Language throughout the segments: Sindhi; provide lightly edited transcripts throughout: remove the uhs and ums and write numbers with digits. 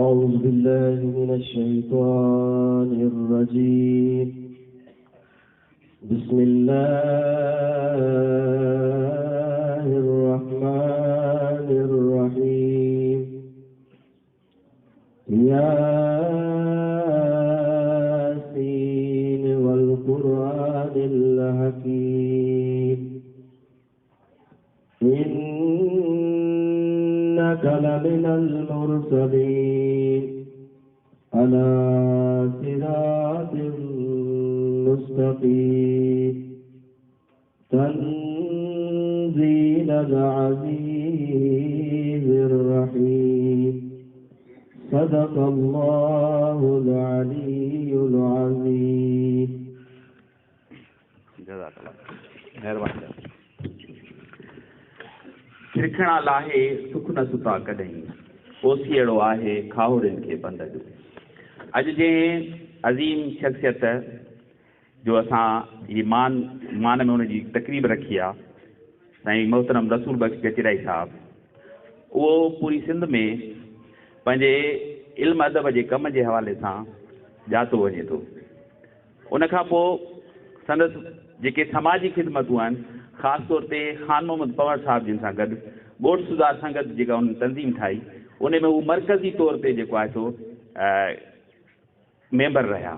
أعوذ بالله من الشيطان الرجيم. بسم الله الرحمن الرحيم. ياسين والقرآن الحكيم. إنك لمن المرسلين على صراط مستقيم. تنزيل العزيز الرحيم. صدق الله العلي العظيم. جزاڪ الله مهرباني. سرکڻا لاهي سک نه ستا ڪڏهن، اوسيئڙو آهي کاهوڙين کي پنڌ جو. اڄ جنهن عظيم شخصيت جو اسان هي مان مان ۾ ان جي تقريب رکي آ، سائين محترم رسول بخش گچرائي صاحب، اهو پوري سنڌ ۾ پنهنجي علم ادب جي ڪم جي حوالي سان ڄاتو وڃي ٿو. ان کان پوء سندس جيڪي سماجي خدمتون آهن، خاص طور تي خان محمد پنهور صاحب جن سان گڏ ڳوٺ سڌار سنگت جيڪا انهن تنظيم ٺاهي، ان ۾ هو مرڪزي طور تي جيڪو آهي سو ميمبر رهيا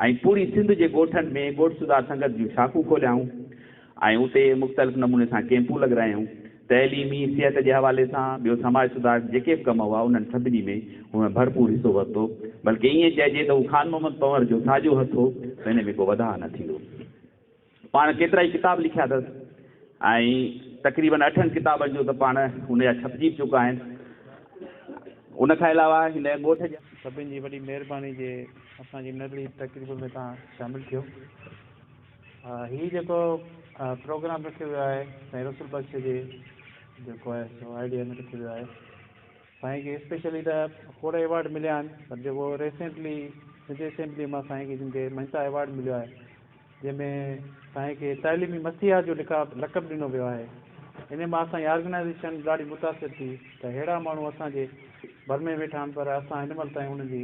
۽ پوري سنڌ جي ڳوٺن ۾ ڳوٺ سڌار سنگت جون شاخون کوليائون ۽ اتي مختلف نموني سان ڪيمپون لڳرايائون. تعليمي، صحت جي حوالي سان، ٻيو سماج سڌار جيڪي به ڪم هئا، انهن سڀني ۾ هن ڀرپور حصو ورتو. بلڪه ائين چئجي ته هو خان محمد پنهور جو ساڄو هٿ هو ته ان ۾ ڪو وڌاء نه ٿيندو. پاڻ ڪيترائي ڪتاب لکيا اٿس ۽ تقريبن اٺن ڪتابن جو ته پاڻ ان جا ڇپجي به چڪا آهن. ان کان علاوه هن ڳوٺ جا. سڀني جي وڏي مهرباني جي اسان جي ننڍڙي تقريب ۾ توهان شامل ٿيو. هي جيڪو پروگرام رکيو ويو آهي سائين رسول بخش جي جيڪو آهي سو آئيڊيا ۾ رکيو ويو آهي. سائين کي اسپيشلي ته کوڙ ايوارڊ مليا آهن، پر جيڪو ريسينٽلي سنڌ اسيمبلي مان سائين کي جن کي مڃتا ايوارڊ مليو آهي، جنهن ۾ سائين کي تعليمي مسيحا جو لقب ڏنو ويو آهي، ان مان اسان جي آرگنائيزيشن ڏاڍي متاثر ٿي ته ههڙا ماڻهو اسان جي ڀر ۾ ويٺا آهن، پر اسان هن مهل تائين انهن جي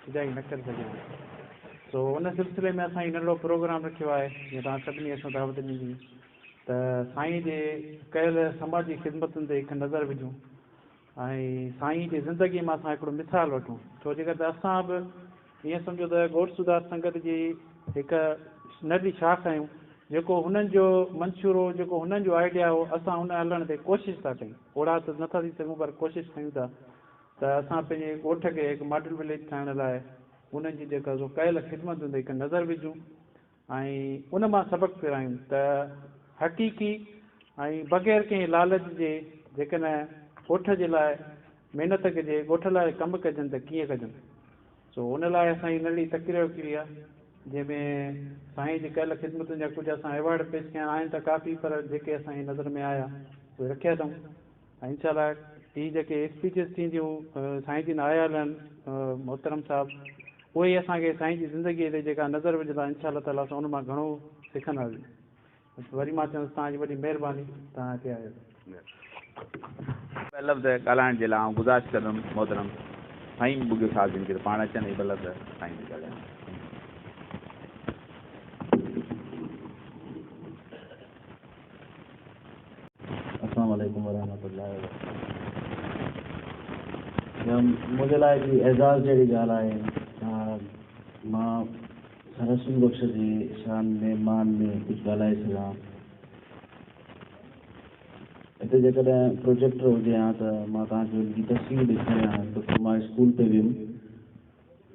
پڄائي نه ڪري سگهيا آهيون. سو ان سلسلي ۾ اسان هي ننڍڙو پروگرام رکيو آهي، جيئن توهان سڀني اسان دعوت ڏني ته سائين جي ڪيل سماجي خدمتن تي هڪ نظر وجهون ۽ سائين جي زندگي مان اسان هڪڙو مثال وٺون، ڇو جيڪر ته اسان به ائين سمجهو ته ڳوٺ سڌار سنگت جي هڪ ننڍڙي شاخ آهيون. جيڪو هنن جو منشور هو، جيڪو هنن جو آئيڊيا هو، اسان ان هلڻ تي ڪوشش ٿا ڪيون. اوڙا ته نٿا ٿي سگهون، پر ڪوشش ڪيون ٿا ته اسان پنهنجي ڳوٺ کي هڪ ماڊل وليج ٺاهڻ لاء انهن جي جيڪا سو ڪيل خدمتن تي هڪ نظر وجهون ۽ ان مان سبق پرايون ته حقيقي ۽ بغير ڪنهن لالچ جي جيڪڏهن ڳوٺ جي لاء محنت ڪجي، ڳوٺ لاء ڪم ڪجن ته ڪيئن ڪجن. سو ان لاء اسان هي ننڍڙي تقرير ڪئي آهي، جنهن ۾ سائين جي ڪيل خدمتن جا ڪجهه اسان ايوارڊ پيش ڪيا آهن ته ڪافي، پر جيڪي اسان جي نظر ۾ آيا اهي رکيا اٿئون ۽ انشاء الله هي جيڪي اسپيچز ٿينديون سائين جن آيل آهن محترم صاحب، اهي ئي اسان کي سائين جي زندگيء تي جيڪا نظر وجهندا، انشاء الله تعاليٰ اسان ان مان گهڻو سکنداسين. وري مان چوندس توهان جي وڏي مهرباني توهان هتي آيو. ٻه لفظ ڳالهائڻ جي لاء آئون گذارش ڪندم محترم فهيم ٻگهيو صاحب جن کي ته پاڻ اچن ۽ ٻه لفظ سائين جي ڳالهائين. السلام عليڪم ورحمة الله وبرڪاته. منهنجي لاء هڪڙي اعزاز جهڙي ڳالهه آهي ته مان رسول بخش جي شان ۾ مان ۾ ڪجهه ڳالهائي سگهان. هتي جيڪڏهن پروجيڪٽر هجي ها ته مان توهان کي ان جي تصوير ڏيکاريان ها. هڪ مان اسڪول پئي ويم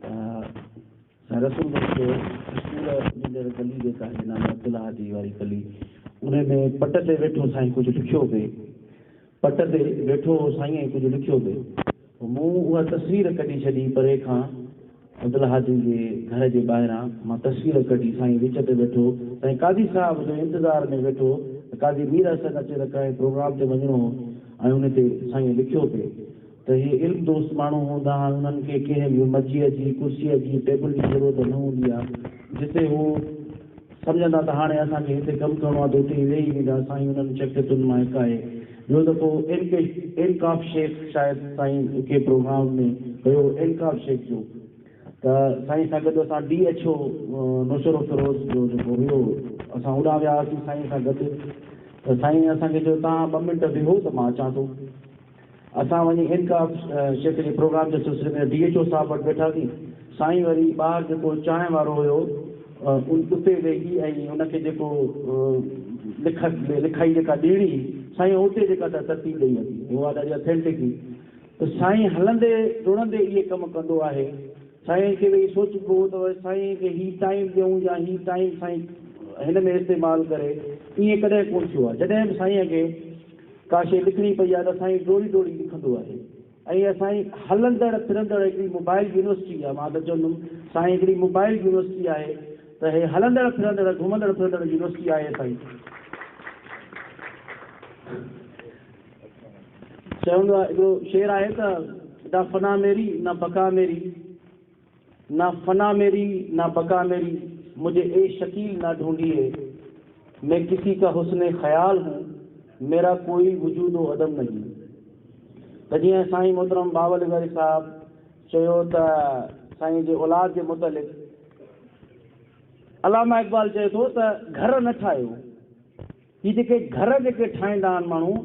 ته سائين رسول بخش اسڪول ويندڙ گلي جيڪا آهي ناني عبدالهادي واري گلي، ان ۾ پٽ تي ويٺو سائين ڪجهه لکيو پئي. پٽ تي ويٺو هو سائين ۽ ڪجهه لکيو پئي. پوء مون اها تصوير ڪڍي ڇڏي. پري کان عبدالهادي جي گهر جي ٻاهران مان تصوير ڪڍي. سائين وچ تي ويٺو، سائين قاضي صاحب جو انتظار ۾ ويٺو ته قاضي مير حسن اچي ته ڪنهن پروگرام تي وڃڻو هو ۽ ان تي سائين لکيو پئي ته هي علم دوست ماڻهو هوندا آهن، انهن کي ڪنهن به مجيء جي، ڪرسيء جي، ٽيبل جي ضرورت نه هوندي آهي. جتي هو سمجهندا ته هاڻي اسان کي هتي ڪم ڪرڻو آهي ته اتي ئي ويهي ويندا. سائين انهن شخصيتن مان هڪ آهي. ٻيو دفعو اين ڪي اين ڪاف شيخ شايد سائين ڪنهن پروگرام ۾ ڪيو اين ڪاف شيخ جو ته سائين سان گڏ اسان ڊي ايڇ او نوشهروفيروز جو جيڪو هيو اسان هوڏانهن ويا هئاسين سائين سان گڏ ته سائين اسان کي چيو توهان ٻه منٽ ويهو ته مان اچان ٿو. اسان وڃي اين ڪاف شيخ جي پروگرام جي سلسلي ۾ ڊي ايڇ او صاحب وٽ ويٺاسين. سائين وري ٻاهر جيڪو چانهه وارو هيو اتي ويهي ۽ ان کي جيڪو لک لکائي جيڪا ڏيڻي هئي سائين اتي جيڪا ترتيب ڏئي ورتي اها ڏاڍي اٿينٽڪ هئي. ته سائين هلندي ڊوڙندي اهي ڪم ڪندو آهي. سائين کي ويهي سوچبو هو ته سائين کي هي ٽائيم ڏيون يا هي ٽائيم سائين هن ۾ استعمال ڪري. ائين ڪڏهن ڪونه ٿيو آهي. جڏهن به سائين کي ڪا شيء لکڻي پئي آهي ته سائين ڊوڙي ڊوڙي لکندو آهي. ۽ سائين هلندڙ ڦرندڙ هڪڙي موبائل يونيورسٽي آهي. مان ته چوندم سائين هڪڙي موبائل يونيورسٽي آهي ته هي هلندڙ ڦرندڙ گهمندڙ ڦرندڙ يونيورسٽي آهي سائين. چوندو آهي هڪڙو شعر آهي ته نا فنا ميري نا بقا ميري نا فنا ميري نا بقا ميري مجهي اي شڪيل نا ڍونڍيئي مين ڪسي ڪا حسن خيال هون ميرا ڪوئي وجود و عدم نهين ته جيئن سائين محترم بابل لغاري صاحب چيو ته سائين جي اولاد جي متعلق علامه اقبال چئي ٿو ته گهر نه ٺاهيو هي جيڪي گهر جيڪي ٺاهيندا آهن ماڻهو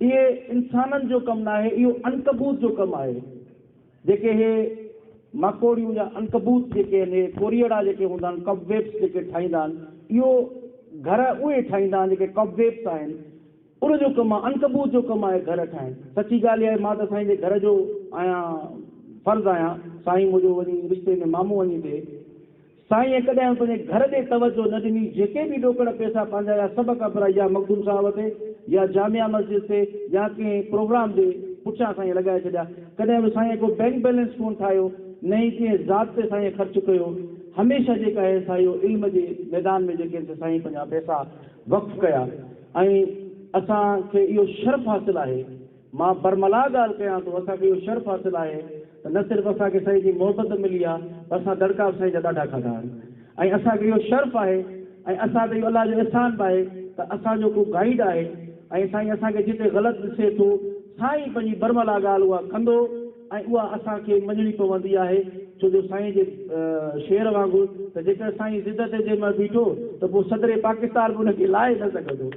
اهي انسانن جو ڪم ناهي اهو عنڪبوت جو ڪم آهي جيڪي هي ماڪوڙيون يا عنڪبوت جيڪي آهن اهي ڪوريئڙا جيڪي هوندا آهن ڪب ويبس جيڪي ٺاهيندا آهن اهو گهر اهي ٺاهيندا آهن جيڪي ڪب ويبس آهن ان جو ڪم آهي عنڪبوت جو ڪم آهي گهر ٺاهڻ سچي ڳالهه اها آهي مان ته سائين جي گهر جو آهيان فرض آهيان سائين منهنجو وڃي رشتي ۾ مامو وڃي ٿئي سائينء ڪڏهن به پنهنجي گهر ڏي توجهه نه ڏني، جيڪي به ڏوڪڙ پئسا پنهنجا يا سبق ابرا يا مخدوم صاحب تي يا جامع مسجد تي يا ڪنهن پروگرام جي پٺيان سائينء لڳائي ڇڏيا. ڪڏهن به سائينء ڪو بئنڪ بئلنس ڪونه ٺاهيو، نه ئي ڪنهن ذات تي سائينء خرچ ڪيو. هميشه جيڪا آهي سا اهو علم جي ميدان ۾ جيڪي آهن سي سائين پنهنجا پئسا وقف ڪيا ۽ اسان کي اهو شرف حاصل آهي مان برملا ڳالهه ڪيان ٿو، اسان کي اهو شرف حاصل آهي ته نه صرف اسان کي سائين جي محبت ملي آهي پر اسان دڙڪا به سائين جا ڏاڍا کاڌا آهن ۽ اسان کي اهو شرف آهي ۽ اسان تي اهو الله جو احسان به آهي ته اسان جو ڪو گائيڊ آهي ۽ سائين اسان کي جتي غلط ڏسي ٿو سائين پنهنجي برملا ڳالهه اها ڪندو ۽ اها اسان کي مڃڻي پوندي آهي ڇو جو سائين جي شعر وانگر ته جيڪر سائين ضد تي جنهن مهل بيٺو ته پوء صدر پاڪستان به ان کي لاهي نه سگهندو.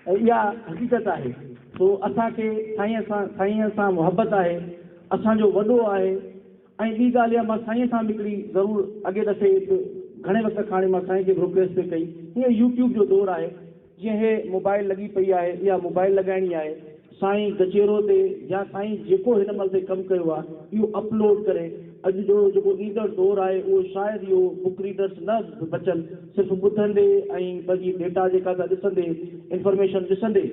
۽ اها حقيقت آهي. سو اسان کي سائينء سان سائينء سان محبت آهي، اسان جو وڏو آهي ۽ ٻي ڳالهه اها مان سائينء سان به هڪڙي ضرور اڳي دفعي به گهڻي وقت کان هاڻي مان سائين کي به رڪويسٽ پئي ڪئي هينئر يوٽيوب جو دور آهي جيئن هي موبائل لڳي پئي آهي اها موبائل لڳائڻي آهي سائين گچيرو تي يا سائين جيڪو هن مهل تائين ڪم ڪيو آهي اهو اپلوڊ ڪري اڄ جو جيڪو ايندڙ دور آهي اهو شايد اهو بڪ ريڊرس نه بچن صرف ٻڌندي ۽ پنهنجي ڊيٽا جيڪا ٿا ڏسندي انفارميشن ڏسندي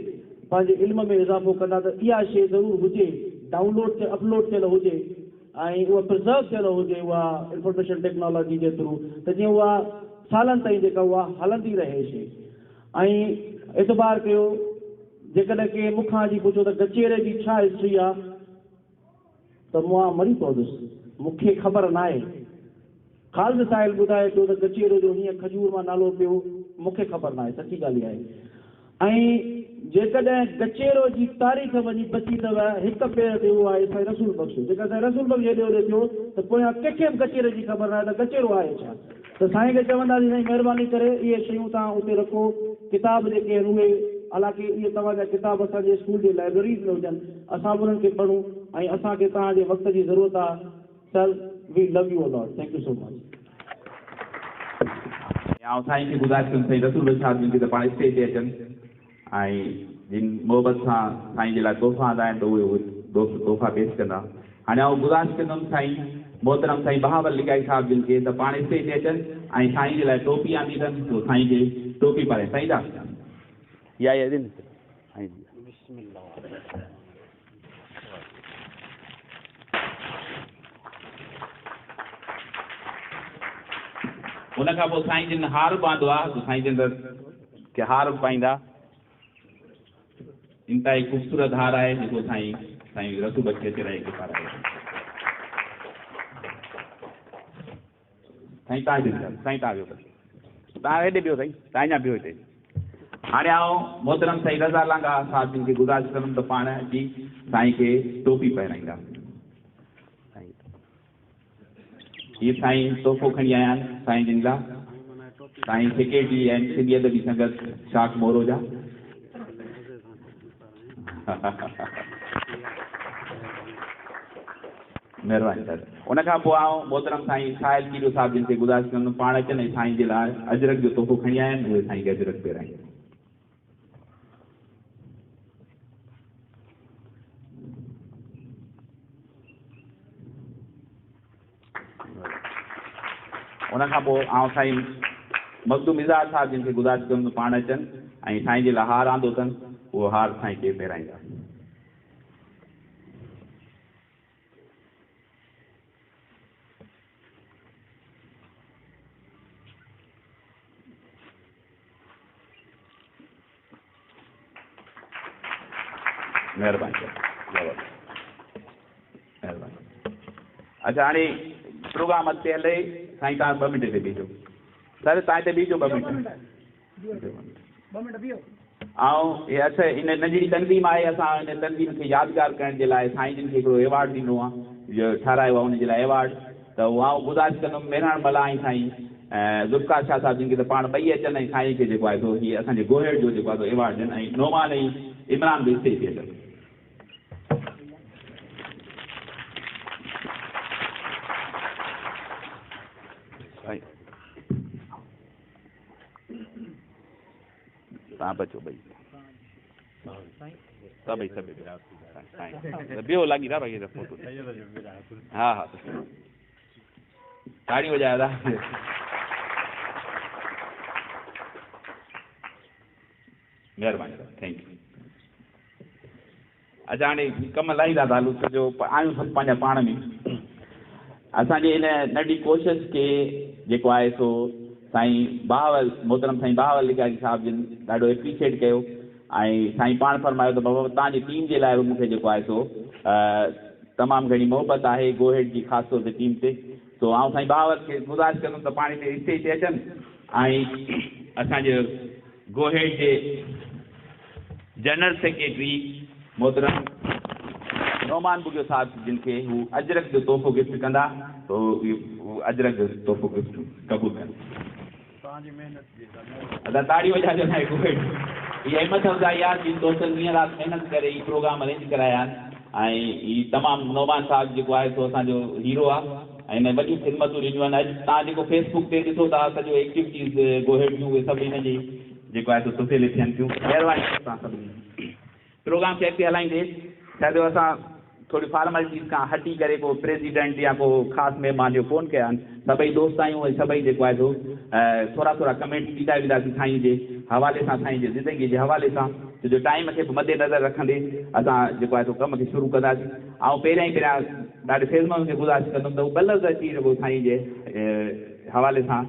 پنهنجي علم ۾ اضافو ڪندا ته اها شي ضرور هجي ڊائونلوڊ ٿيل اپلوڊ ٿيل هجي ۽ اها پرزرو ٿيل هجي اها انفارميشن ٽيڪنالاجي جي ٿرو ته جيئن اها سالن تائين جيڪا اها هلندي رهي شي ۽ اعتبار ڪيو جيڪڏهن ڪنهن مون کان اچي پڇيو ته گچيري جي ڇا هسٽري آ ته مان مري پوندس، مون کي خبر ناهي. خالد ساحل ٻڌائي پيو ته گچيرو جو هيئن کجور مان نالو پيو، مون کي خبر ناهي، سچي ڳالهه اها آهي. ۽ جيڪڏهن گچيرو جي تاريخ وڃي بچي ته هڪ پير تي اهو آهي سائين رسول بخش. جيڪڏهن سائين رسول بخش هيڏي هوڏي ٿيو ته پويان ڪنهن کي به گچيري جي خبر ناهي ته گچيرو آهي ڇا؟ ته سائين کي چونداسين سائين مهرباني ڪري اهي شيون توهان اتي رکو ڪتاب جيڪي آهن اهي حالانڪه اهي توهان جا ڪتاب اسان جي اسڪول جي لائبريريز ۾ هجن اسان به انهن کي پڙهون ۽ اسان کي توهان جي وقت جي ضرورت آهي sir we love you a lot thank you so much. ۽ آئون سائين کي گذارش ڪندس سائين رسول بخش صاحب جن کي ته پاڻ اسٽيج تي اچن ۽ جن محبت سان سائين جي لاء تحفا آندا آهن ته اهي اهي دوست تحفا پيش ڪندا. هاڻي آئون گذارش ڪندم سائين محترم سائين بهاول لغاري صاحب جن کي ته پاڻ اسٽيج تي اچن ۽ سائين جي لاء ٽوپي آندي اٿن سو سائين کي ٽوپي پارائين. سائين دا يا يا ڏين سائين جي. بسم الله. ان کان پوء سائين جن هار به آندو آهي ته سائين جن کي هار به پائيندا. انتهائي خوبصورت هار آهي جيڪو سائين سائين رسول بخش چچرائي کي پارايو. سائين تان بيهو سائين تان بيهو تان هيڏي بيهو سائين تان اڃا بيهو هتي. हाणे आउं मोहतरम साईं रज़ा लांगा साहिब जिन खे गुज़ारिश कंदुमि त पाण अची साईं खे टोपी पहिराईंदा। हीअ साईं तोहफ़ो खणी आया आहिनि साईं जिन लाइ। साईं सेक्रेटरी आहिनि सिंधी अदबी संगत शाख मोरो जा। महिरबानी सर। उन खां पोइ आउं मोहतरम साईं साहिल कीरो साहिब जिन खे गुज़ारिश कंदुमि पाण अचनि ऐं साईं जे लाइ अजरक जो तोहफ़ो खणी आया आहिनि, उहे साईं खे अजरक पहिराईंदा। उन खां पोइ आउं साईं मख़दूम इज़ार साहिब जिन खे गुज़ारिश कंदुमि पाण अचनि ऐं साईं जे लाइ हार आंदो अथनि, उहो हार साईं खे पहिराईंदा। महिरबानी महिरबानी। अच्छा हाणे प्रोग्राम अॻिते हले साईं, तव्हां 2 मिंट हिते बीहो सर, तव्हां हिते बीहो 2 मिंट। ऐं इहा अच्छा इन नंढड़ी तंज़ीम आहे, असां हिन तंज़ीम खे यादगार करण जे लाइ साईं जिन खे हिकिड़ो एवार्ड ॾिनो आहे, इहो ठारायो आहे हुनजे लाइ एवार्ड। त उहो आउं गुज़ारिश कंदुमि महिराण मला ऐं साईं ज़ुल्फ़कार शाह साहिब जिन खे त पाण ॿई अचनि ऐं साईं खे जेको आहे सो हीअ असांजे गोहेड़ जो जेको आहे सो एवार्ड ॾियनि ऐं नोमान ऐं इमरान बि स्टेज ते अचनि। तव्हां बचो ॿई सभई सभई ॿियो लॻी था भई फोटो। हा हा ताड़ी वॼायो था। महिरबानी सर, thank you. अच्छा हाणे कम लाहींदा था हलूं, छो जो आहियूं सभु पंहिंजा पाण में। असांजे हिन नंढी कोशिश खे जेको आहे सो साईं बहावल मोहतरम साईं बहावल लिगारी साहिब जिन ॾाढो एप्रीशिएट कयो ऐं साईं पाण फरमायो त बाबा तव्हांजी टीम जे लाइ बि मूंखे जेको आहे सो तमामु घणी मोहबत आहे गोहेड़ जी ख़ासि तौर ते टीम ते। तो आउं साईं बहावल खे गुज़ारिश कंदुमि त पाण हिते स्टेज ते अचनि ऐं असांजे गोहेड़ जे जनरल सेक्रेटरी मोहतरम नोमान बुगियो साहिब जिन खे हू अजरक जो तोहफ़ो गिफ्ट कंदा, त हू अजरक जो तोहफ़ो गिफ्ट क़बूल कनि। अदा ताड़ी वॼाइजो न गोहेड़। इहा हिमत अफ़ज़ाई आहे जिन दोस्तनि ॾींहुं राति महिनत करे हीउ प्रोग्राम अरेंज कराया आहिनि ऐं हीउ तमामु नोमान साहिबु जेको आहे सो असांजो हीरो आहे ऐं हिन वॾियूं ख़िदमतूं ॾिनियूं आहिनि। अॼु तव्हां जेको फेसबुक ते ॾिसो था सॼो एक्टिविटीज़ गोहेड़ जूं उहे सभु हिन जी जेको आहे सो तुफ़ेले थियनि थियूं। महिरबानी तव्हां सभिनी। प्रोग्राम खे अॻिते हलाईंदे शायदि असां थोरी फॉर्मेलिटीज़ खां हटी करे को प्रेसिडेंट या को ख़ासि महिमान जो कोन कया आहिनि, सभई दोस्त आहियूं ऐं सभई जेको आहे सो थोरा थोरा कमेंट ॾींदा वेंदासीं साईं जे हवाले सां, साईं जे ज़िंदगीअ जे हवाले सां, छो जो टाइम खे बि मद्देनज़र रखंदे असां जेको आहे सो कम खे शुरू कंदासीं। ऐं पहिरियां ई पहिरियां ॾाढे फैज़मंद खे गुज़ारिश कंदुमि त हू ॿ लफ़्ज़ अची रॻो साईं जे हवाले सां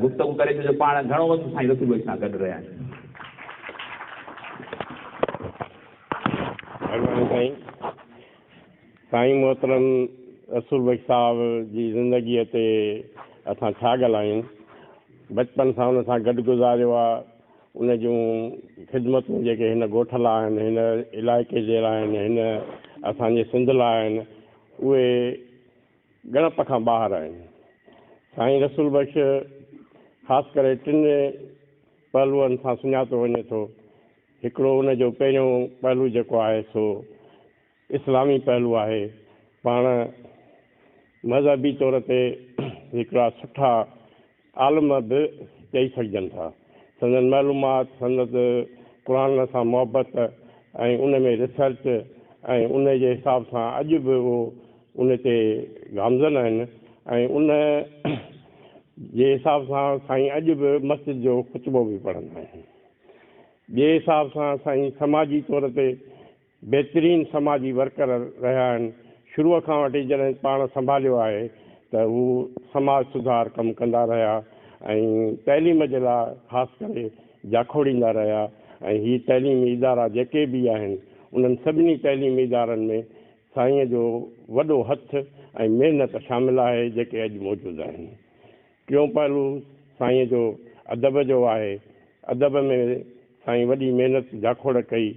गुफ़्तगू करे, छो जो पाण घणो वक़्तु साईं रसूल बख़्श सां गॾु रहिया आहियूं। साईं साईं मोहतरम रसूल बख़्श साहिब जी ज़िंदगीअ ते असां छा ॻाल्हायूं, बचपन सां हुन सां गॾु गुज़ारियो आहे, उन जूं ख़िदमतूं जेके हिन ॻोठ लाइ आहिनि, हिन इलाइक़े जे लाइ आहिनि, हिन असांजे सिंध लाइ आहिनि, उहे ॻणप खां ॿाहिरि आहिनि। साईं रसूल बख़्श ख़ासि करे टिनि पहलुअनि सां सुञातो वञे थो। हिकिड़ो हुनजो पहिरियों पहलू जेको आहे सो इस्लामी पहलू आहे। पाण मज़हबी तौर ते हिकिड़ा सुठा आलम बि चई सघजनि था। संदन मालूमात, संदसि क़ुर सां मोहबत ऐं उन में रिसर्च ऐं उन जे हिसाब सां अॼु बि उहो उन ते गामज़न आहिनि ऐं उन जे हिसाब सां साईं अॼु बि मस्जिद जो ख़ुतबो बि पढ़ंदा आहिनि। ॿिए हिसाब सां साईं समाजी तौर ते बहितरीन समाजी वर्कर रहिया आहिनि। शुरूअ खां वठी जॾहिं पाण संभालियो आहे त हू समाज सुधार कमु कंदा रहिया ऐं तइलीम जे लाइ ख़ासि करे जाखोड़ींदा रहिया ऐं हीअ तइलीमी इदारा जेके बि आहिनि उन्हनि सभिनी तइलीमी इदारनि में साईंअ जो वॾो हथु ऐं महिनत शामिलु आहे जेके अॼु मौजूदु आहिनि। टियों पहलू साईंअ जो अदब जो आहे। अदब में سائين وڏي محنت جاکوڙ ڪئي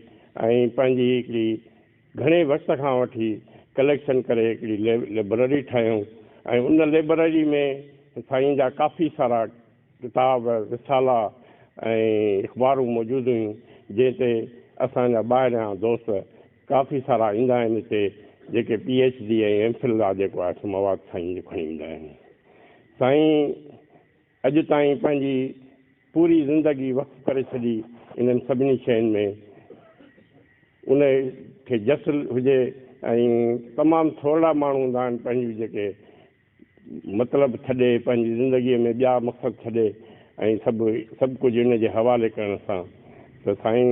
۽ پنهنجي هڪڙي گهڻي وقت کان وٺي ڪليڪشن ڪري هڪڙي لئبرري ٺاهيائون ۽ ان لئبرري ۾ سائين جا ڪافي سارا ڪتاب، رسالا ۽ اخبارون موجود هيون، جنهن تي اسان جا ٻاهريان دوست ڪافي سارا ايندا آهن هتي جيڪي P H D ۽ M Phil لا جيڪو آهي سو مواد سائين جو کڻي ايندا آهن. سائين اڄ تائين پنهنجي پوري زندگي وقف ڪري ڇڏي انهن سڀني شين ۾، ان کي جس هجي ۽ تمام ٿورڙا ماڻهو هوندا آهن پنهنجون جيڪي مطلب ڇڏي پنهنجي زندگيء ۾ ٻيا مقصد ڇڏي ۽ سڀ سڀ ڪجهه ان جي حوالي ڪرڻ سان ته سائين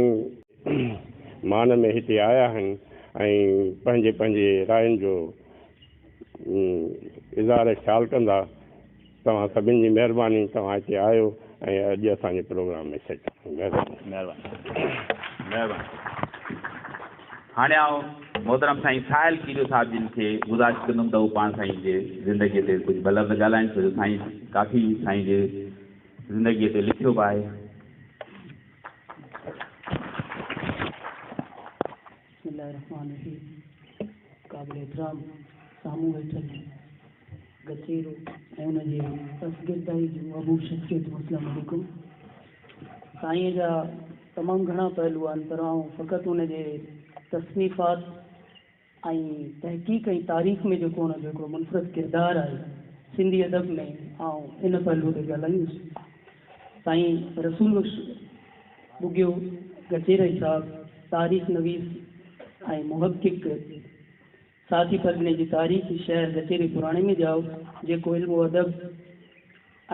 مان ۾ هتي آيا آهن ۽ پنهنجي پنهنجي راين جو اظهار خيال ڪندا. توهان سڀن جي مهرباني توهان هتي آيو ۽ اڄ اسان جي پروگرام ۾ شرڪت ڪئي. مهرباني. مهرباني مهرباني. هاڻي آئون محترم سائين ساحل کيريو صاحب جن کي گذارش ڪندم ته هو پاڻ سائين جي زندگيء تي ڪجهه ٻه لفظ ڳالهائين ڇو جو سائين ڪافي سائين جي زندگيء تي لکيو به آهي. بسم الله الرحمٰن الرحيم قابل احترام سامهون ويٺل گچيرو ۽ ان جي پسگردائي جون عبور شخصيتون اسلام عليڪم سائين جا تمام گهڻا پهلو آهن پر آئون فقط ان جي تصنيفات ۽ تحقيق ۽ تاريخ ۾ جيڪو ان جو هڪڙو منفرد ڪردار آهي سنڌي ادب ۾ آئون ان پهلو تي ڳالهائيندس سائين رسول بخش ٻگهيو گچيرائي صاحب تاريخ نويس ۽ محقق ساهتي پرڳڻي جي تاريخي شهر گچيري پراڻي ۾ ڄائو، جيڪو علم و ادب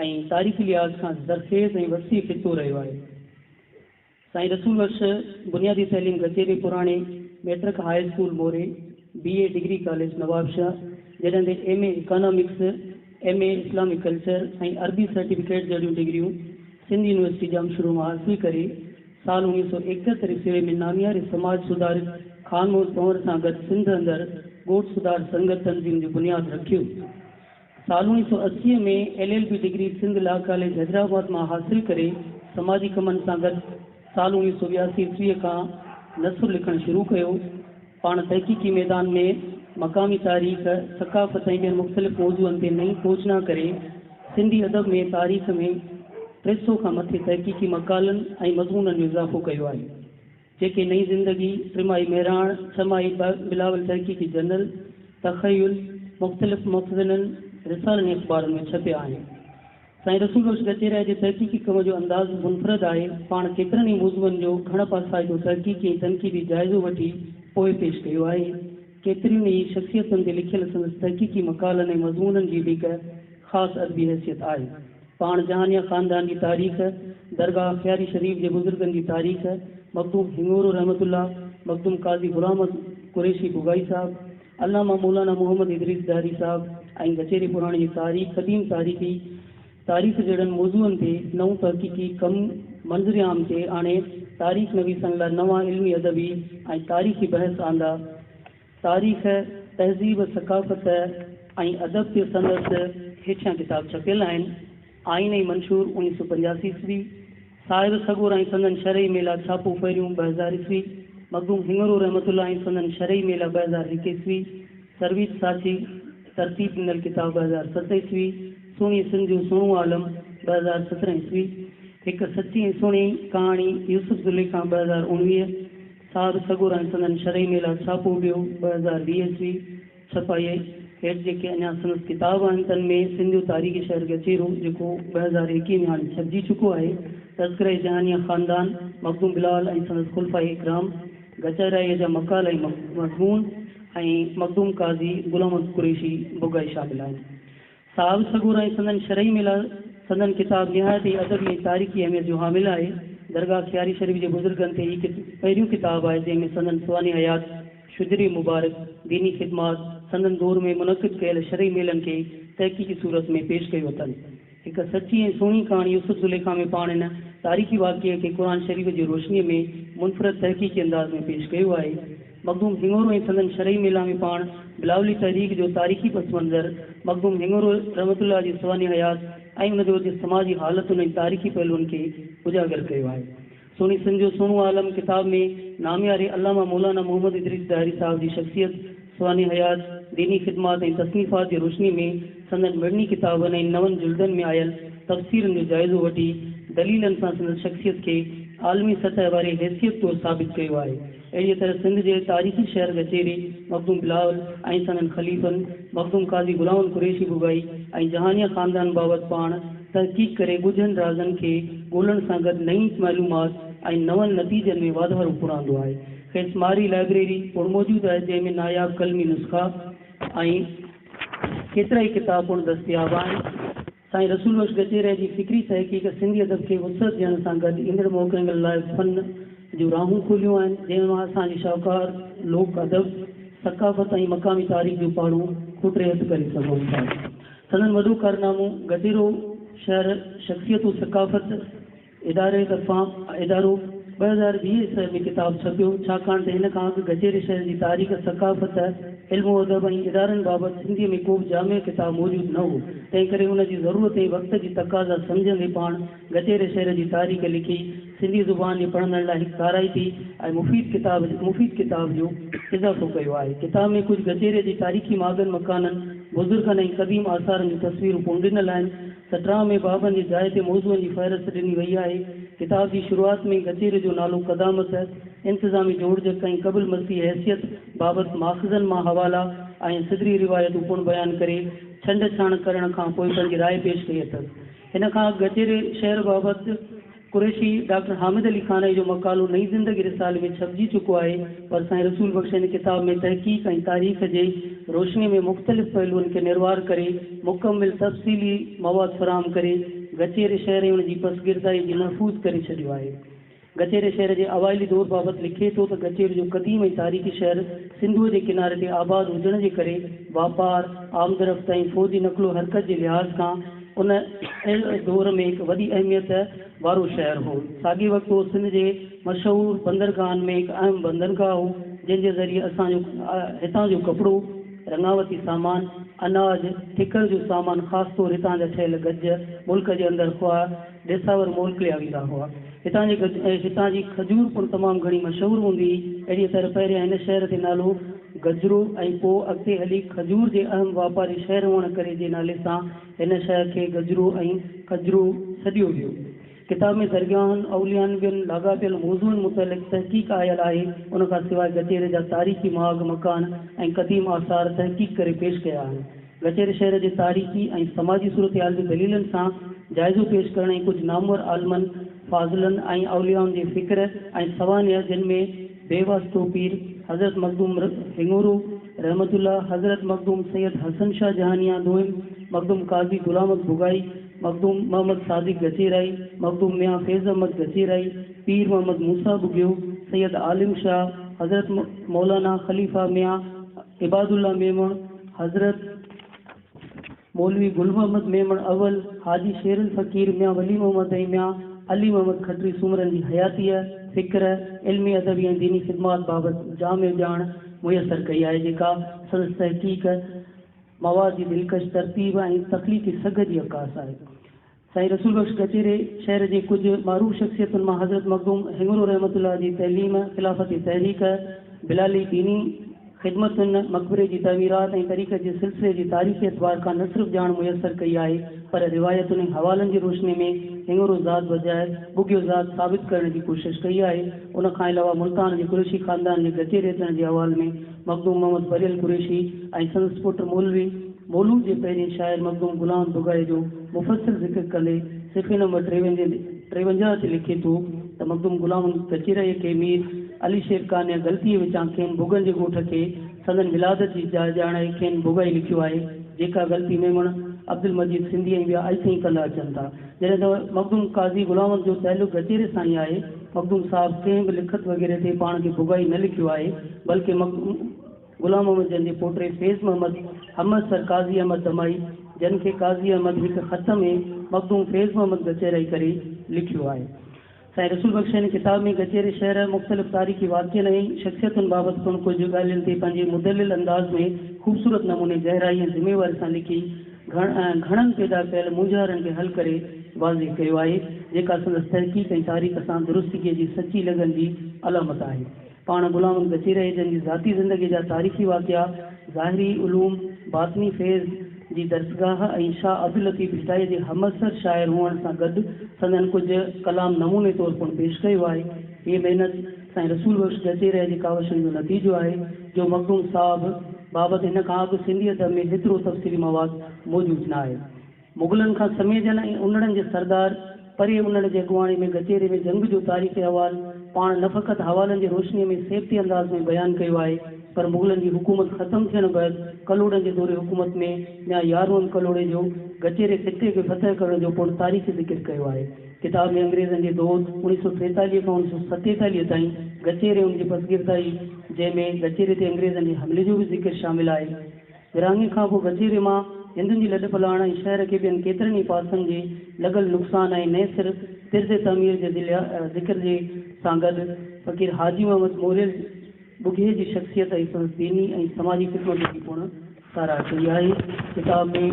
۽ تاريخي لحاظ کان زرخيز ۽ وسيع خطو رهيو آهي. سائين رسول بخش بنيادي تعليم گچيري پراڻي، matric high school Mori, B A degree college Nawabshah, جڏهن تي M A economics, M A Islamic culture ۽ عربي سرٽيفڪيٽ جهڙيون ڊگريون سنڌ يونيورسٽي ڄامشورو مان حاصل ڪري سال 1971 عيسوي ۾ نامياري سماج سڌارڪ خان محمد پنهور سان گڏ سنڌ اندر ڳوٺ سڌار سنگت تنظيم جو بنياد رکيو. سال 1980 ۾ L L B degree Sindh law college Hyderabad مان حاصل ڪري سماجي ڪمن سان گڏ سال 1982 عيسويء کان نثر لکڻ شروع ڪيو. پاڻ تحقيقي ميدان ۾ مقامي تاريخ، ثقافت ۽ ٻين مختلف موضوعن تي نئين کوجنا ڪري سنڌي ادب ۾ تاريخ ۾ 300 کان مٿي تحقيقي مقالن ۽ مضمونن جو اضافو ڪيو آهي، جيڪي نئين زندگي، ٽماهي مهراڻ، ڇهماهي بلاول تحقيقي جرنل، تخيل، مختلف مخزنن، رسالن ۽ اخبارن ۾ ڇپيا آهن. سائين رسول بخش گچيرائي جي تحقيقي ڪم جو انداز منفرد آهي. پاڻ ڪيترن ئي موضوعن جو گهڻ پاسائتو تحقيقي ۽ تنقيدي جائزو وٺي پوء پيش ڪيو آهي. ڪيترين ئي شخصيتن تي لکيل سندس تحقيقي مقالن ۽ مضمونن جي به هڪ خاص ادبي حيثيت آهي. پاڻ جهانيان خاندان جي تاريخ، درگاهه خياري شريف جي بزرگن جي تاريخ، مخدوم هڱورو رحمة الله، مخدوم قاضي غلام احمد قريشي بگائي صاحب، علامه مولانا محمد ادريس ڏاهري صاحب ۽ گچيري پراڻي جي تاريخ، قديم تاريخي تاريخ جهڙن موضوعن تي نئون تحقيقي ڪم منظر عام تي آڻي تاريخ نويسن لاء نوان علمي ادبي ۽ تاريخي بحث آندا. تاريخ، تهذيب، ثقافت ۽ ادب تي سندس هيٺيان ڪتاب ڇپيل آهن، آئين ۽ منشور 1985 عيسوي، صاحب سڳورا ۽ سندن شرعي ميلا ڇاپو پهريون 2000 عيسوي، مخدوم هڱورو رحمة الله ۽ سندن شرعي ميلا 2001 عيسوي، سرويچ ساچي ترتيب ڏنل ڪتاب 2007 عيسوي، سهڻي سنڌ جو سهڻو عالم 2017 عيسوي، هڪ سچي ۽ سهڻي ڪهاڻي يوسف زليخا 2019، صاحب سڳورا ۽ سندن شرعي ميلا ڇاپو ٻيو 2020 عيسوي، ڇپائيء هيٺ جيڪي اڃا سندس ڪتاب آهن، تن ۾ سنڌ جو تاريخي شهر گچيرو، جيڪو 2021 ۾ هاڻي ڇپجي چڪو آهي، تذڪره جهانيه خاندان، مخدوم بلال ۽ سندس خلفاء اڪرام، گچيرائيء جا مقالا ۽ مضمون ۽ مخدوم قاضي غلام احمد قريشي بگائي شامل آهن. صاحب سڳورا ۽ سندن شرعي ميلا سندن ڪتاب نهايت ئي ادبي ۽ تاريخي اهميت جو حامل آهي. درگاهه خياري شريف جي بزرگن تي هي پهريون ڪتاب آهي، جنهن ۾ سندن سوانح حيات، شجري مبارڪ، ديني خدمات، سندن دور ۾ منعقد ڪيل شرعي ميلن کي تحقيقي صورت ۾ پيش ڪيو اٿن. هڪ سچي ۽ سهڻي ڪهاڻي يوسف زليخا ۾ پاڻ ان تاريخي واقعي کي قرآن شريف جي روشنيء ۾ منفرد تحقيقي انداز ۾ پيش ڪيو آهي. مخدوم هڱورو ۽ سندن شرعي ميلا ۾ پاڻ بلاولي تحريڪ جو تاريخي پس منظر، مخدوم هڱورو رحمة الله جي سوانح حيات ۽ ان دور جي سماجي حالتن ۽ تاريخي پهلوئن کي اجاگر ڪيو آهي. سهڻي سنڌ جو سهڻو عالم ڪتاب ۾ نامياري علامه مولانا محمد ادريس ڏاهري صاحب جي شخصيت، سوانح حيات، ديني خدمات ۽ تصنيفات جي روشني ۾ سندن مڙني ڪتابن ۽ نون جلدن ۾ آيل تفسيرن جو جائزو وٺي دليلن سان سندس شخصيت کي عالمي سطح واري حيثيت طور ثابت ڪيو آهي. اهڙيء طرح سنڌ جي تاريخي شهر گچيري مخدوم بلاول ۽ سندن خليفن مخدوم قاضي غلام قريشي بگائي ۽ جهانيان خاندان بابت پاڻ تحقيق ڪري ڳجهن رازن کي ڳولڻ سان گڏ نئين معلومات ۽ نون نتيجن ۾ واڌارو پڻ آندو آهي. کيس مارئي لائبريري پڻ موجود آهي جنهن ۾ ناياب قلمي نسخا ۽ ڪيترائي ڪتاب پڻ دستياب آهن. سائين رسول بخش گچيري جي فڪري تحقيق سنڌي ادب کي وسعت ڏيڻ سان گڏ ايندڙ موڪليندڙ لاء فن جون راهون کوليون آهن، جنهن مان اسان جي شاهوڪار لوڪ ادب، ثقافت ۽ مقامي تاريخ جون پاڙون کوٽري هٿ ڪري سگهون ٿا. سندن وڏو ڪارنامو گچيرو شهر شخصيت و ثقافت اداري طرفان ادارو 2020 عيسوي ۾ ڪتاب ڇپيو، ڇاڪاڻ ته هن کان اڳ گچيري شهر جي تاريخ، ثقافت، علم و ادب ۽ ادارن بابت سنڌيء ۾ ڪو به جامع ڪتاب موجود نه هو، تنهنڪري ان جي ضرورت ۽ وقت جي تقاضا سمجهندي پاڻ گچيري شهر جي تاريخ لکي سنڌي زبان جي پڙهندڙن لاء هڪ ڪارائتي ۽ مفيد ڪتاب مفيد ڪتاب جو اضافو ڪيو آهي. ڪتاب ۾ ڪجهه گچيري جي تاريخي ماڳن مڪانن، بزرگن ۽ قديم آثارن جون تصويرون پڻ ڏنل آهن. سٽراء ۾ بابن جي جاء تي موضوعن جي فهرست ڏني وئي آهي. ڪتاب جي شروعات ۾ گچيري جو نالو قدامت، انتظامي جوڙجڪ ۽ قبل مسيح حيثيت بابت ماخذن مان حوالا ۽ صدري روايتون پڻ بيان ڪري ڇنڊ ڇاڻ ڪرڻ کان پوء پنهنجي راء پيش ڪئي اٿس. هن کان اڳ گچيري شهر بابت قريشي ڊاڪٽر حامد علي خانائي جو مقالو نئين زندگي رسالي ۾ ڇپجي چڪو آهي پر سائين رسول بخش هن ڪتاب ۾ تحقيق ۽ تاريخ جي روشني ۾ مختلف پهلوئن کي نروار ڪري مڪمل تفصيلي مواد فراهم ڪري گچيري شهر ۽ ان جي پسگردائي جي محفوظ ڪري ڇڏيو آهي. گچيري شهر جي اوائلي دور بابت لکي ٿو ته گچيرو جو قديم ۽ تاريخي شهر سنڌوء جي ڪناري تي آباد هجڻ جي ڪري واپار، آمدرفت ۽ فوجي نقل و حرڪت جي لحاظ کان ان دور ۾ هڪ وڏي اهميت وارو شهر هو. ساڳئي وقت اهو سنڌ جي مشهور بندرگاهن ۾ هڪ اهم بندرگاهه هو، جنهن جي ذريعي اسان جو هتان جو ڪپڙو، رڱاوتي سامان، اناج، ٺڪر جو سامان خاص طور هتان جا ٺهيل گج ملڪ جي اندر خواهه ڏيساور موڪليا ويندا هئا. هتان جي گج هتان جي کجور پڻ تمام گهڻي مشهور هوندي هئي. اهڙيء طرح پهريان هن شهر تي نالو گجرو ۽ پوء اڳتي هلي کجور جي اهم واپاري شهر هئڻ ڪري جي نالي سان هن شهر کي گجرو ۽ کجرو سڏيو ويو. ڪتاب ۾ درگاهن، اوليائن ٻين لاڳاپيل موضوعن متعلق تحقيق آيل آهي. ان کان سواء گچيري جا تاريخي ماڳ مڪان ۽ قديم آثار تحقيق ڪري پيش ڪيا آهن. گچيري شهر جي تاريخي ۽ سماجي صورتحال جو دليلن سان جائزو پيش ڪرڻ ۽ ڪجهه نامور عالمن، فاضلن ۽ اوليائن جي فڪر ۽ سوانح جن ۾ بي واسطو پير حضرت مخدوم هڱورو رحمة الله، حضرت مخدوم سيد حسن شاهه جهانيان دوئم، مخدوم قاضي غلام احمد بگائي، مخدوم محمد صادق گچيرائي، مخدوم ميان فيض احمد گچيرائي، پير محمد موسيٰ ٻگهيو، سيد عالم شاهه، حضرت مولانا خليفه ميان عبادالله ميمڻ، حضرت مولوي گل محمد ميمڻ اول، حاجي شيرل فقير، ميان ولي محمد ۽ ميان علي محمد کٽري سومرن جي حياتيء، فڪر، علمي ادبي ۽ ديني خدمات بابت جامع ڄاڻ ميسر ڪئي آهي، جيڪا سندس تحقيق، مواد جي دلڪش ترتيب ۽ تخليقي سگهه جي عڪاس آهي. سائين رسول بخش گچيري شهر جي ڪجهه معروف شخصيتن مان حضرت مخدوم هڱورو رحمة الله جي تعليم، خلافتي تحريڪ، بلالي ديني خدمتن، مقبري جي تعميرات ۽ طريقت جي سلسلي جي تاريخي اعتبار کان نه صرف ڄاڻ ميسر ڪئي آهي پر روايتن ۽ حوالن جي روشني ۾ هڱورو ذات بجاء ٻگهيو ذات ثابت ڪرڻ جي ڪوشش ڪئي آهي. ان کان علاوه ملتان جي قريشي خاندان جي گچيري اچڻ جي حوالي ۾ مخدوم محمد پريل قريشي ۽ سندس پٽ مولوي مولود جي پهرين شاعر مخدوم غلام بگائي جو مفصل ذڪر ڪندي صفحي نمبر 53 تي لکي ٿو ته مخدوم غلام گچيرائيء کي مير علي شير قانع غلطيء وچان کين بگن جي ڳوٺ کي سندن ولادت جي جاء ڄاڻائي کين بگائي لکيو آهي جيڪا غلطي ميمڻ عبدالمجيد سنڌي ۽ ٻيا اڄ تائين ڪندا اچن ٿا. جڏهن ته مخدوم قاضي غلام محمد جو تعلق گچيري سان ئي آهي. مخدوم صاحب ڪنهن به لکت وغيره تي پاڻ کي بگائي نه لکيو آهي، بلڪه مخدوم غلام محمد جن جي پوٽي فيض محمد همعصر قاضي احمد دمائي جن کي قاضي احمد هڪ خط ۾ مخدوم فيض محمد گچيرائي ڪري لکيو آهي. سائين رسول بخش هن ڪتاب ۾ گچيري شهر مختلف تاريخي واقعن ۽ شخصيتن بابت پڻ ڪجهه ڳالهين تي پنهنجي مدلل انداز ۾ خوبصورت نموني گهرائي ۽ ذميواري سان لکي گهڻن پيدا ڪيل مونجهارن کي حل ڪري واضح ڪيو آهي. جيڪا سندس تحقيق ۽ تاريخ سان درستگيء جي سچي لگن جي علامت آهي. پاڻ غلام گچيرائي جن جي ذاتي زندگيء جا تاريخي واقعا، ظاهري علوم، باطني فيض جي درسگاهه ۽ شاهه عبداللطيف ڀٽائيء جي همعصر شاعر هئڻ سان گڏ سندن ڪجهه ڪلام نموني طور پڻ پيش ڪيو آهي. هيء محنت سائين رسول بخش گچيرائي جي ڪاوشن جو نتيجو آهي، جو مخدوم صاحب بابت هن کان اڳ سنڌي ادب ۾ هيترو تفصيلي مواد موجود نه آهي. مغلن کان سميجن ۽ انڙن جي سردار پري انڙ جي اڳواڻي ۾ گچيري ۾ جنگ جو تاريخي احوال پاڻ نه فقط حوالن جي روشنيء ۾ سيبتي انداز ۾ بيان ڪيو آهي پر مغلن جي حڪومت ختم ٿيڻ بعد ڪلهوڙن جي دور حڪومت ۾ ميان يار محمد ڪلهوڙي جو گچيري خطي کي فتح ڪرڻ جو پڻ تاريخي ذڪر ڪيو آهي. ڪتاب ۾ انگريزن جي دور 1943 کان 1947 تائين گچيري ان جي پسگردائي جنهن ۾ گچيري تي انگريزن جي حملي جو به ذڪر شامل آهي. ورهاڱي کان پوء گچيري مان هندن جي لڏپلاڻ ۽ شهر کي ٻين ڪيترن ئي پاسن جي لڳل نقصان ۽ نئين سر طرز تعمير جي ذڪر جي سان گڏ فقير حاجي محمد موريل ٻگهيي جي شخصيت ۽ سندس ديني ۽ سماجي خدمتن جي پڻ ساراهه ڪئي آهي. ڪتاب ۾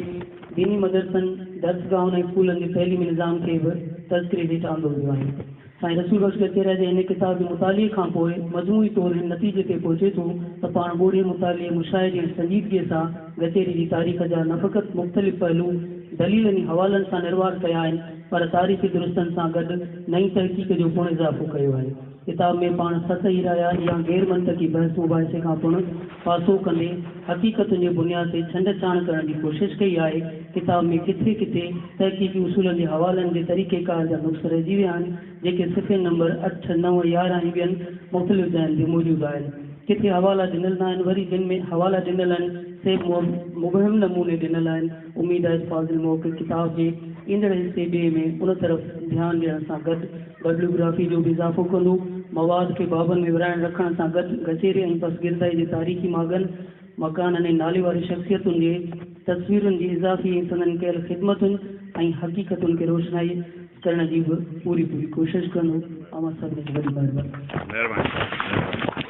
ديني مدرسن، درسگاهن ۽ اسڪولن جي تعليمي نظام کي به تذڪري هيٺ آندو ويو آهي. سائين رسول بخش گچيرائي جي هن ڪتاب جي مطالعي کان پوء مجموعي طور هن نتيجي تي پهچي ٿو ته پاڻ ڳوڙهي مطالعي، مشاهدي ۽ سنجيدگيء سان گچيري جي تاريخ جا نه فقط مختلف پهلو دليلن ۽ حوالن سان نروار ڪيا آهن پر تاريخي درستن سان گڏ نئين تحقيق جو پڻ اضافو ڪيو آهي. ڪتاب ۾ پاڻ سطحي رايا يا غير منطقي بحث مباحثي کان پڻ پاسو ڪندي حقيقتن جي بنياد تي ڇنڊ ڇاڻ ڪرڻ جي ڪوشش ڪئي آهي. ڪتاب ۾ ڪٿي ڪٿي تحقيقي اصولن جي حوالن جي طريقيڪار جا نقص رهجي ويا آهن، جيڪي صفحي نمبر 8، 9، 11 ۽ ٻين مختلف جاين تي موجود آهن. ڪٿي حوالا ڏنل ناهن، وري جن ۾ حوالا ڏنل آهن، سي به مبهم نموني ڏنل آهن. اميد آهي ته فاضل محقق ڪتاب جي ايندڙ حصي ٻئي ۾ ان طرف ڌيان ڏيڻ سان گڏ ببليوگرافي جو به اضافو ڪندو. مواد کي بابن ۾ ورهائڻ رکڻ سان گڏ گچيري ۽ پسگردائي جي تاريخي ماڳن، مڪانن ۽ ناليواري شخصيتن جي تصويرن جي اضافي ۽ سندن ڪيل خدمتن ۽ حقيقتن کي روشنائي ڪرڻ جي به پوري پوري ڪوشش ڪندو. اوهان سڀني جي وڏي مهرباني. مهرباني مهرباني.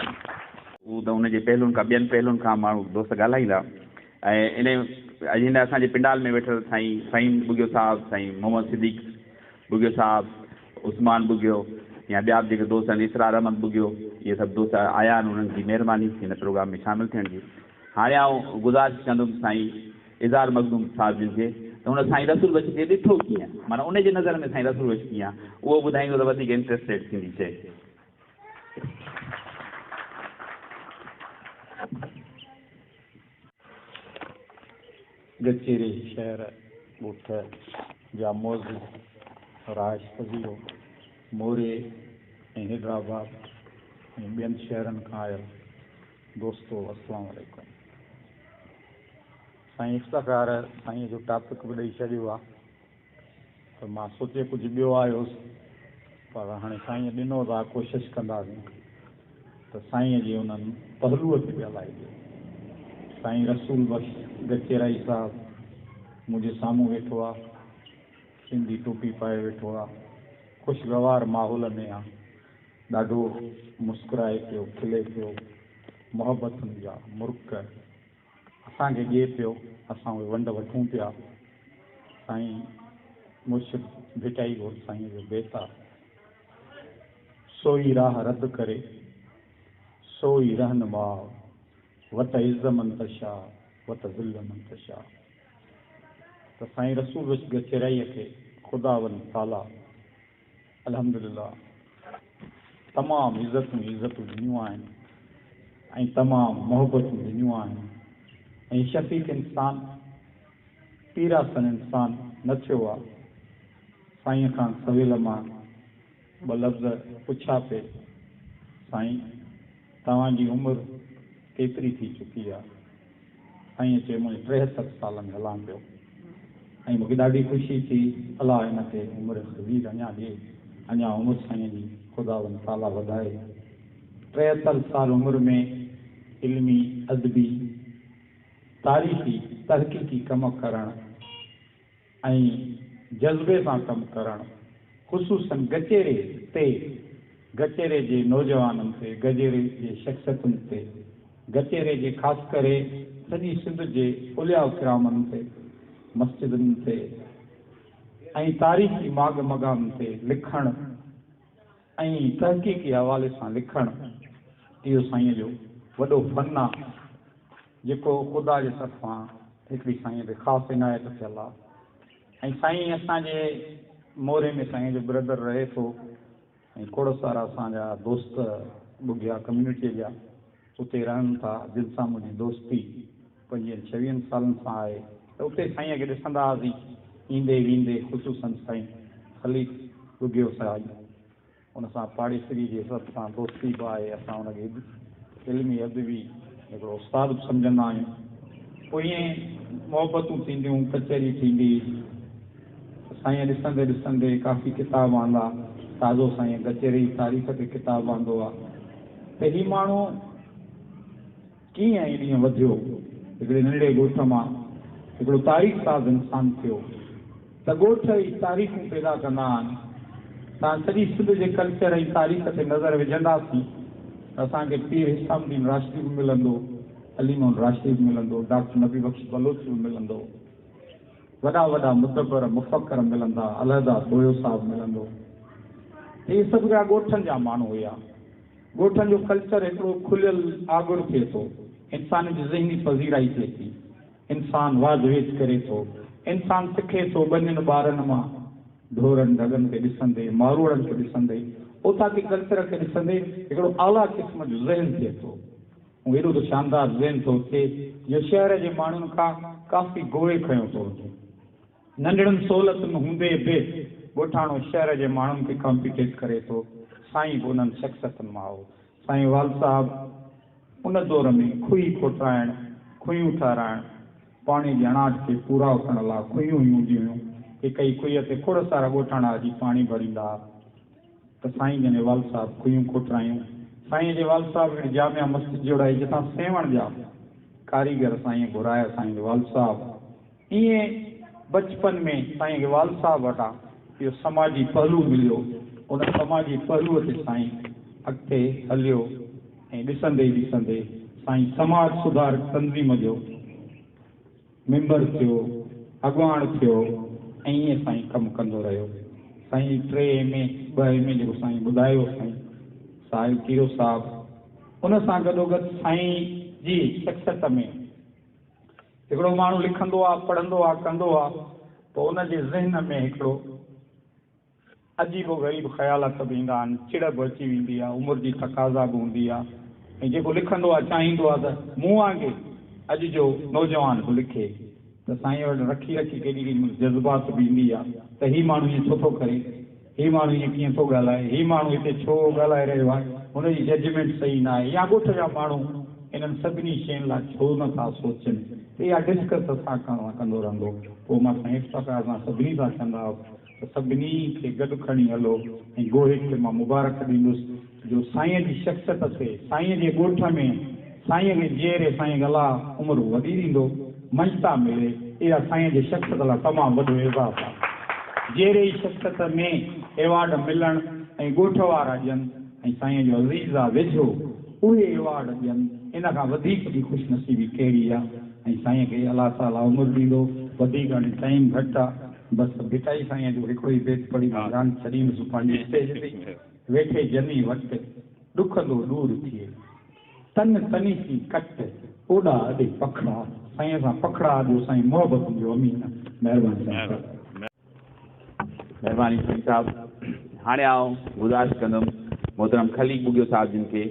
هو ته ان جي پهلوئن کان ٻين پهلوئن کان ماڻهو دوست ڳالهائيندا ۽ ان اڄ هن اسان جي پنڊال ۾ ويٺل سائين فهيم ٻگهيو صاحب، سائين محمد صديق ٻگهيو صاحب، عثمان ٻگهيو يا ٻيا به جيڪي دوست آهن اسرار احمد ٻگهيو اهي سڀ دوست آيا آهن انهن جي مهرباني هن پروگرام ۾ شامل ٿيڻ جي. هاڻي آئون گذارش ڪندم سائين اظهار مخدوم صاحب جن کي ته هن سائين رسول بخش کي ڏٺو ڪيئن معنيٰ ان جي نظر ۾ سائين رسول بخش ڪيئن آهي اهو ٻڌائيندو ته وڌيڪ انٽريسٽيڊ ٿيندي شيء. گچيري شهر ڳوٺ جا معزز رهائش پذيرو موري ۽ حيدرآباد ۽ ٻين شهرن کان آيل دوستو السلام عليڪم. سائين افتخار سائين جو ٽاپڪ به ڏئي ڇڏيو آ ته مان سوچي ڪجهه ٻيو آيو هوس پر هاڻي سائين ڏنو ته ڪوشش ڪنداسين ته سائينء جي انهن پهلوء تي ڳالهائجي. سائين رسول بخش گچيرائي صاحب منهنجي سامهون ويٺو آ. سنڌي ٽوپي پائي ويٺو آ. خوشگوار ماحول ۾ آ. ڏاڍو مسڪرائي پيو، کلي پيو. محبتن جا مرڪ اسان کي ڏئي پيو. اسان اهي ونڊ وٺون پيا. سائين مرشد ڀٽائي گهوٽ سائينء جو بيت آ. سو ئي راهه رد ڪري، سو ئي رهنماء، وت عز من تشاء، وت ذل من تشاء. ته سائين رسول بخش گچيرائيء کي خداوند تعاليٰ الحمدلله تمام عزتون ئي عزتون ڏنيون آهن ۽ تمام محبتون ڏنيون آهن ۽ شفيق انسان، پيراسن انسان نه ٿيو آ. سائينء کان سويل مان ٻه لفظ پڇيا پئي، سائين توهان جي عمر ڪيتري ٿي چڪي آ؟ سائينء چيو منهنجي 73 سال ۾ هلان پيو ۽ مونکي ڏاڍي خوشي ٿي، الله هن کي عمر خديج اڃا ڏي، اڃا عمر سائينء جي خداوند تعاليٰ وڌائي. 73 سال عمر ۾ علمي، ادبي، تاريخي، تحقيقي ڪم ڪرڻ ۽ جذبي سان ڪم ڪرڻ خصوصاً گچيري تي، گچيري جي نوجوانن تي، گجيري جي شخصيتن تي، گچيري جي خاص ڪري سڄي سنڌ جي اولياء ڪرامن تي، مسجدن تي. ۽ تاريخي ماڳ مقام تي لکڻ ۽ تحقيقي حوالي سان لکڻ اهو سائينء جو وڏو فن آ، جيڪو خدا جي طرفان هڪڙي سائينء تي خاص عنايت ٿيل آ. ۽ سائين اسان جي موري ۾ سائينء جو برادر رهي ٿو ۽ کوڙ سارا اسان جا دوست ٻگهيا ڪميونٽيء جا اتي رهن ٿا، جن سان منهنجي دوستي پنجويهن ڇويهن سالن سان آهي ته اتي سائينء کي ڏسندا هئاسين ايندي ويندي خصوصاً سائين خليق ٻگهيو صاحب ان سان پاڙيسري جي حيثيت سان دوستي به آهي اسان ان کي علمي ادبي هڪڙو استاد به سمجهندا آهيون پوء ائين محبتون ٿينديون ڪچهري ٿيندي سائينء ڏسندي ڏسندي ڪافي ڪتاب آندا تازو سائينء گچيري جي تاريخ تي ڪتاب آندو آهي ته هي ماڻهو ڪيئن ۽ ڏينهن وڌيو، هڪڙي ننڍڙي ڳوٺ مان هڪڙو تاريخ ساز انسان ٿيو ته ڳوٺ ئي تاريخون پيدا ڪندا آهن. تان سڄي سنڌ جي ڪلچر ۽ تاريخ تي نظر وجهنداسين ته اسان کي پير حسام الدين راشدي به ملندو، علي محمد راشدي به ملندو، ڊاڪٽر نبي بخش بلوچ به ملندو، وڏا وڏا مدبر مفڪر ملندا، الهداد ٻوهيو صاحب ملندو. ته اهي سڀ هڪڙا ڳوٺن جا ماڻهو هيا. ڳوٺن جو ڪلچر هڪڙو کليل آڳر ٿئي ٿو، انسان جي ذهني پذيرائي ٿئي ٿي، انسان واڌ ويجهه ڪري ٿو، انسان سکي ٿو ٻنين ٻارن مان ڍورن ڍڳن کي ڏسندي، ماروئڙن کي ڏسندي، اوطاقي ڪلچر کي ڏسندي هڪڙو اعليٰ قسم جو ذهن ٿئي ٿو. هو ايڏو ته شاندار ذهن ٿو ٿئي جو شهر جي ماڻهن کان ڪافي گوء کنيو ٿو وڃي. ننڍڙن سهولتن هوندي به ڳوٺاڻو شهر جي ماڻهن کي ڪامپيٽيٽ ڪري ٿو. سائين به انهن شخصيتن مان هو. سائين والد صاحب ان دور ۾ کوهي کوٽرائڻ، کوهيون ٺهرائڻ، پاڻي جي اڻاٺ کي پورائو ڪرڻ لاء کوهيون ئي هونديون هيون. هڪ ئي کوهيء تي کوڙ سارا ڳوٺاڻا اچي پاڻي ڀريندا ها ته سائين جن جي والد صاحب کوهيون کوٽرايون. سائين جي والد صاحب هڪڙي جامع مسجد جوڙائي جتان سيوهڻ جا ڪاريگر سائين گهرايا سائين جي والد صاحب ائين بچپن ۾ سائين کي والد صاحب وٽان اهو سماجي پهلو مليو، ان سماجي پهلوء تي سائين اڳتي هليو ۽ ڏسندي ئي ڏسندي سائين سماج سڌارڪ تنظيم جو ميمبر ٿيو، اڳواڻ ٿيو ۽ ائين سائين ڪم ڪندو رهيو. سائين ٽي ايم اي، ٻه ايم اي جيڪو سائين ٻڌايو سائين ساحل کيرو صاحب ان سان گڏوگڏ سائين جي شخصيت ۾ هڪڙو ماڻهو لکندو آ، پڙهندو آ، ڪندو آ پوء ان جي ذهن ۾ هڪڙو عجيب و غريب خيالات به ايندا آهن، چڙ به اچي ويندي آ، عمر جي تقاضا به هوندي آ ۽ جيڪو لکندو آ چاهيندو آ ته مون وانگي اڄ جو نوجوان به لکي ته سائين وٽ رکي رکي ڪيڏي ڪيڏي مهل جذبات به ايندي آ ته هي ماڻهو ائين ڇو ٿو ڪري، هي ماڻهو ائين ڪيئن ٿو ڳالهائي، هي ماڻهو هتي ڇو ڳالهائي رهيو آهي، هن جي ججمينٽ صحيح نه آهي يا ڳوٺ جا ماڻهو انهن سڀني شين لاء ڇو نه ٿا سوچن ته اها ڊسڪس اسان سان ڪندو رهندو. پوء مان سائين افتخار سان سڀني سان چوندا هئس ته سڀني کي گڏ کڻي هلو ۽ گوهي کي مان مبارڪ ڏيندس جو سائين جي شخصيت تي سائين جي ڳوٺ ۾ سائين کي جيئري سائين کي الله عمر وڏي ڏيندو مڃتا ملي اها سائين جي شخصيت لاء تمام وڏو اعزاز آهي جيئري ئي شخصيت ۾ ايوارڊ ملڻ ۽ ڳوٺ وارا ڏين ۽ سائين جو عزيز آ ويجهو اهي ايوارڊ ڏين ان کان وڌيڪ ٻي خوش نصيبي ڪهڙي آ ۽ سائين کي الله تعالي عمر ڏيندو وڌيڪ هاڻي ٽائيم گهٽ آ بس ڀٽائي سائين جو هڪڙو ئي بيت پڙهي مان جان ڇڏيندس پنهنجي اسٽيج تي. ويٺي جني وٽ، ڏکندو ڏور ٿئي. تن تني سين ڪٽ، اوڏا اڏي پکڙا. سائين سان پکڙا اڏيو سائين محبتن جو امين. مهرباني سائين صاحب. مهرباني سائين صاحب. هاڻي آئون گذارش ڪندم محترم خليق ٻگهيو صاحب جن کي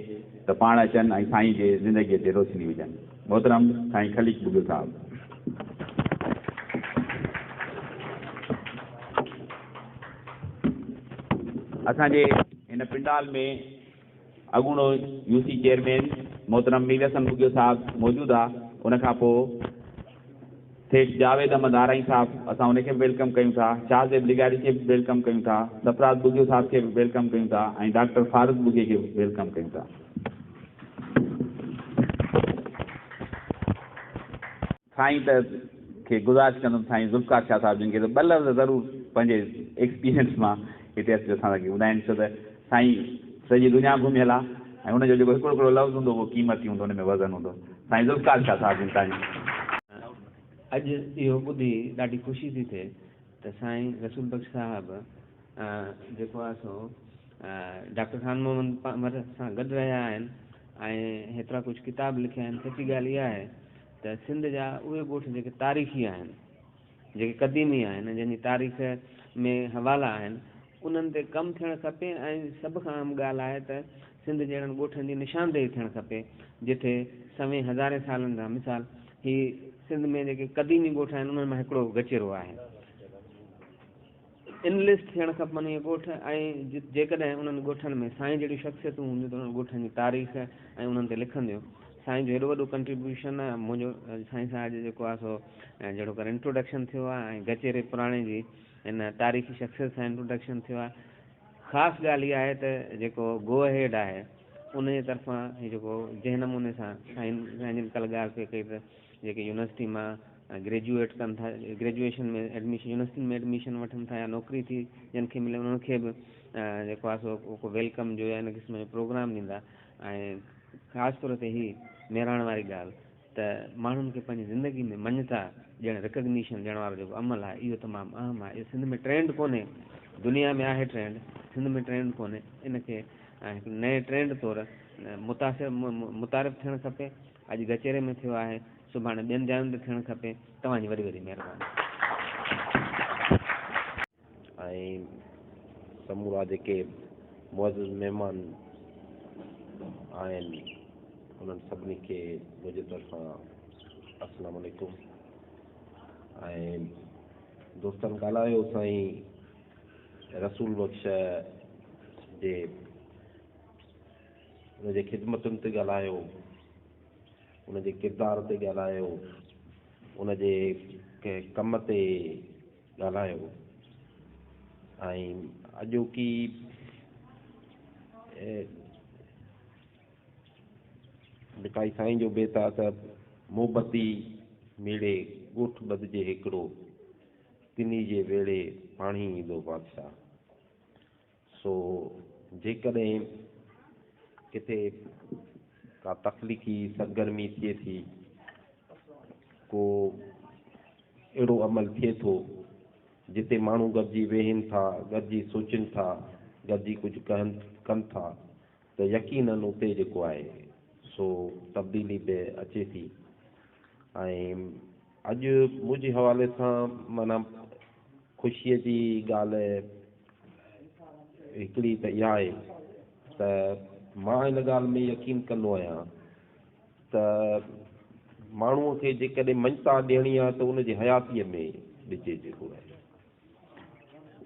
ته پاڻ اچن ۽ سائين جي زندگيء تي روشني وجهن. محترم سائين خليق ٻگهيو صاحب. اسان جي هن پنڊال ۾ اڳوڻو يو سي چيئرمين محترم مير حسن ٻگهيو صاحب موجود آ ان کان پوء سيٺ جاويد احمد آرائين صاحب اسان ان کي به welcome ڪيون ٿا شاهه زيب لغاري کي به welcome ڪيون ٿا سرفراز ٻگهيو صاحب کي به welcome ڪيون ٿا ۽ ڊاڪٽر فاروق ٻگهيي کي به welcome ڪيون ٿا. سائين ته کي گذارش ڪندم سائين ذوالفقار شاهه صاحب جن کي ته ٻه لفظ ضرور پنهنجي ايڪسپيرينس مان هتي اچي اسان کي ٻڌائين ڇو ته سائين سڄي دنيا گهميل آ ۽ ان جو جيڪو هڪڙو هڪڙو لفظ هوندو اهو قيمتي هوندو ان ۾ وزن هوندو سائين ذوالفقار شاهه صاحب جن تان. اڄ اهو ٻڌي ڏاڍي خوشي ٿي ٿئي. ته سائين رسول بخش صاحب جيڪو آهي سو ڊاڪٽر خان محمد پنهور سان گڏ رهيا آهن ۽ هيترا ڪجهه ڪتاب لکيا آهن. سچي ڳالهه اها آهي ته سنڌ جا اهي ڳوٺ جيڪي تاريخي آهن، جيڪي قديمي آهن، جن جي تاريخ ۾ حوالا آهن، انهن تي ڪم ٿيڻ کپي ۽ سڀ کان اهم ڳالهه آهي ته سنڌ جي اهڙن ڳوٺن جي نشاندهي ٿيڻ کپي جتي سوين هزارين سالن کان مثال هي سنڌ ۾ جيڪي قديمي ڳوٺ آهن انهن مان هڪڙو گچيرو آهي. انلسٽ ٿيڻ کپن اهي ڳوٺ ۽ جيڪڏهن انهن ڳوٺن ۾ سائين جهڙيون شخصيتون هونديون ته انهن ڳوٺن جي تاريخ ۽ انهن تي لکنديون. سائين جو هيڏو وڏو ڪنٽريبيوشن آهي منهنجو سائين سان اڄ جيڪو آهي سو جهڙوڪر انٽروڊڪشن ٿيو آهي ۽ گچيري پراڻي جي هن تاريخي شخصيت سان انٽروڊڪشن ٿيو آهي. خاص ڳالهه اها آهي ته جيڪو گو هيڊ آهي ان جي طرفان هي جيڪو جنهن نموني سان سائين سائين جن ڪلهه ڳالهه پئي ڪئي ته جيڪي يونيورسٽي مان گريجوئيٽ ڪن ٿا گريجوئيشن ۾ ايڊميشن يونيورسٽين ۾ ايڊميشن وٺن ٿا يا نوڪري ٿي جن کي ملي انهن کي به جيڪو آهي سو ڪو welcome جو يا ان قسم جو پروگرام ڏيندا ۽ خاص طور تي هي مهراڻ واري ڳالهه ته ماڻهن کي پنهنجي زندگي ۾ مڃتا ڏيڻ ريڪگنيشن ڏيڻ وارو جيڪو عمل آهي اهو تمام اهم آهي اهو سنڌ ۾ ٽرينڊ ڪونهي دنيا ۾ آهي ٽرينڊ سنڌ ۾ ٽرينڊ ڪونهي ان کي هڪ نئين ٽرينڊ طور متاثر متعارف ٿيڻ کپي اڄ گچيري ۾ ٿيو آهي سڀاڻي ٻين جاين تي ٿيڻ کپي توهان جي وڏي وڏي مهرباني. ۽ سمورا جيڪي معزز مهمان آهن انهن سڀني کي منهنجي طرفان السلام عليڪم ۽ دوستن ڳالهايو سائين رسول بخش جي ان جي خدمتن تي ڳالهايو ان جي ڪردار تي ڳالهايو ان جي ڪنهن ڪم تي ڳالهايو ۽ اڄوڪي ڀٽائي سائين جو بيت آ ته محبتي ميڙي ڳوٺ ٻڌجي هيڪڙو، تنهي جي ويڙهي پاڻهي ايندو بادشاهه. سو جيڪڏهن ڪٿي ڪا تخليقي سرگرمي ٿئي ٿي، ڪو اهڙو عمل ٿئي ٿو جتي ماڻهو گڏجي ويهن ٿا، گڏجي سوچين ٿا، گڏجي ڪجهه ڪهن ڪن ٿا ته يقينن اتي جيڪو آهي سو تبديلي به اچي ٿي ۽ اڄ منهنجي حوالي سان معنيٰ خوشيء جي ڳالهه هڪڙي ته اها آهي ته مان ان ڳالهه ۾ يقين ڪندو آهيان ته ماڻهوء کي جيڪڏهن مڃتا ڏيڻي آهي ته ان جي حياتيء ۾ ڏجي جيڪو آهي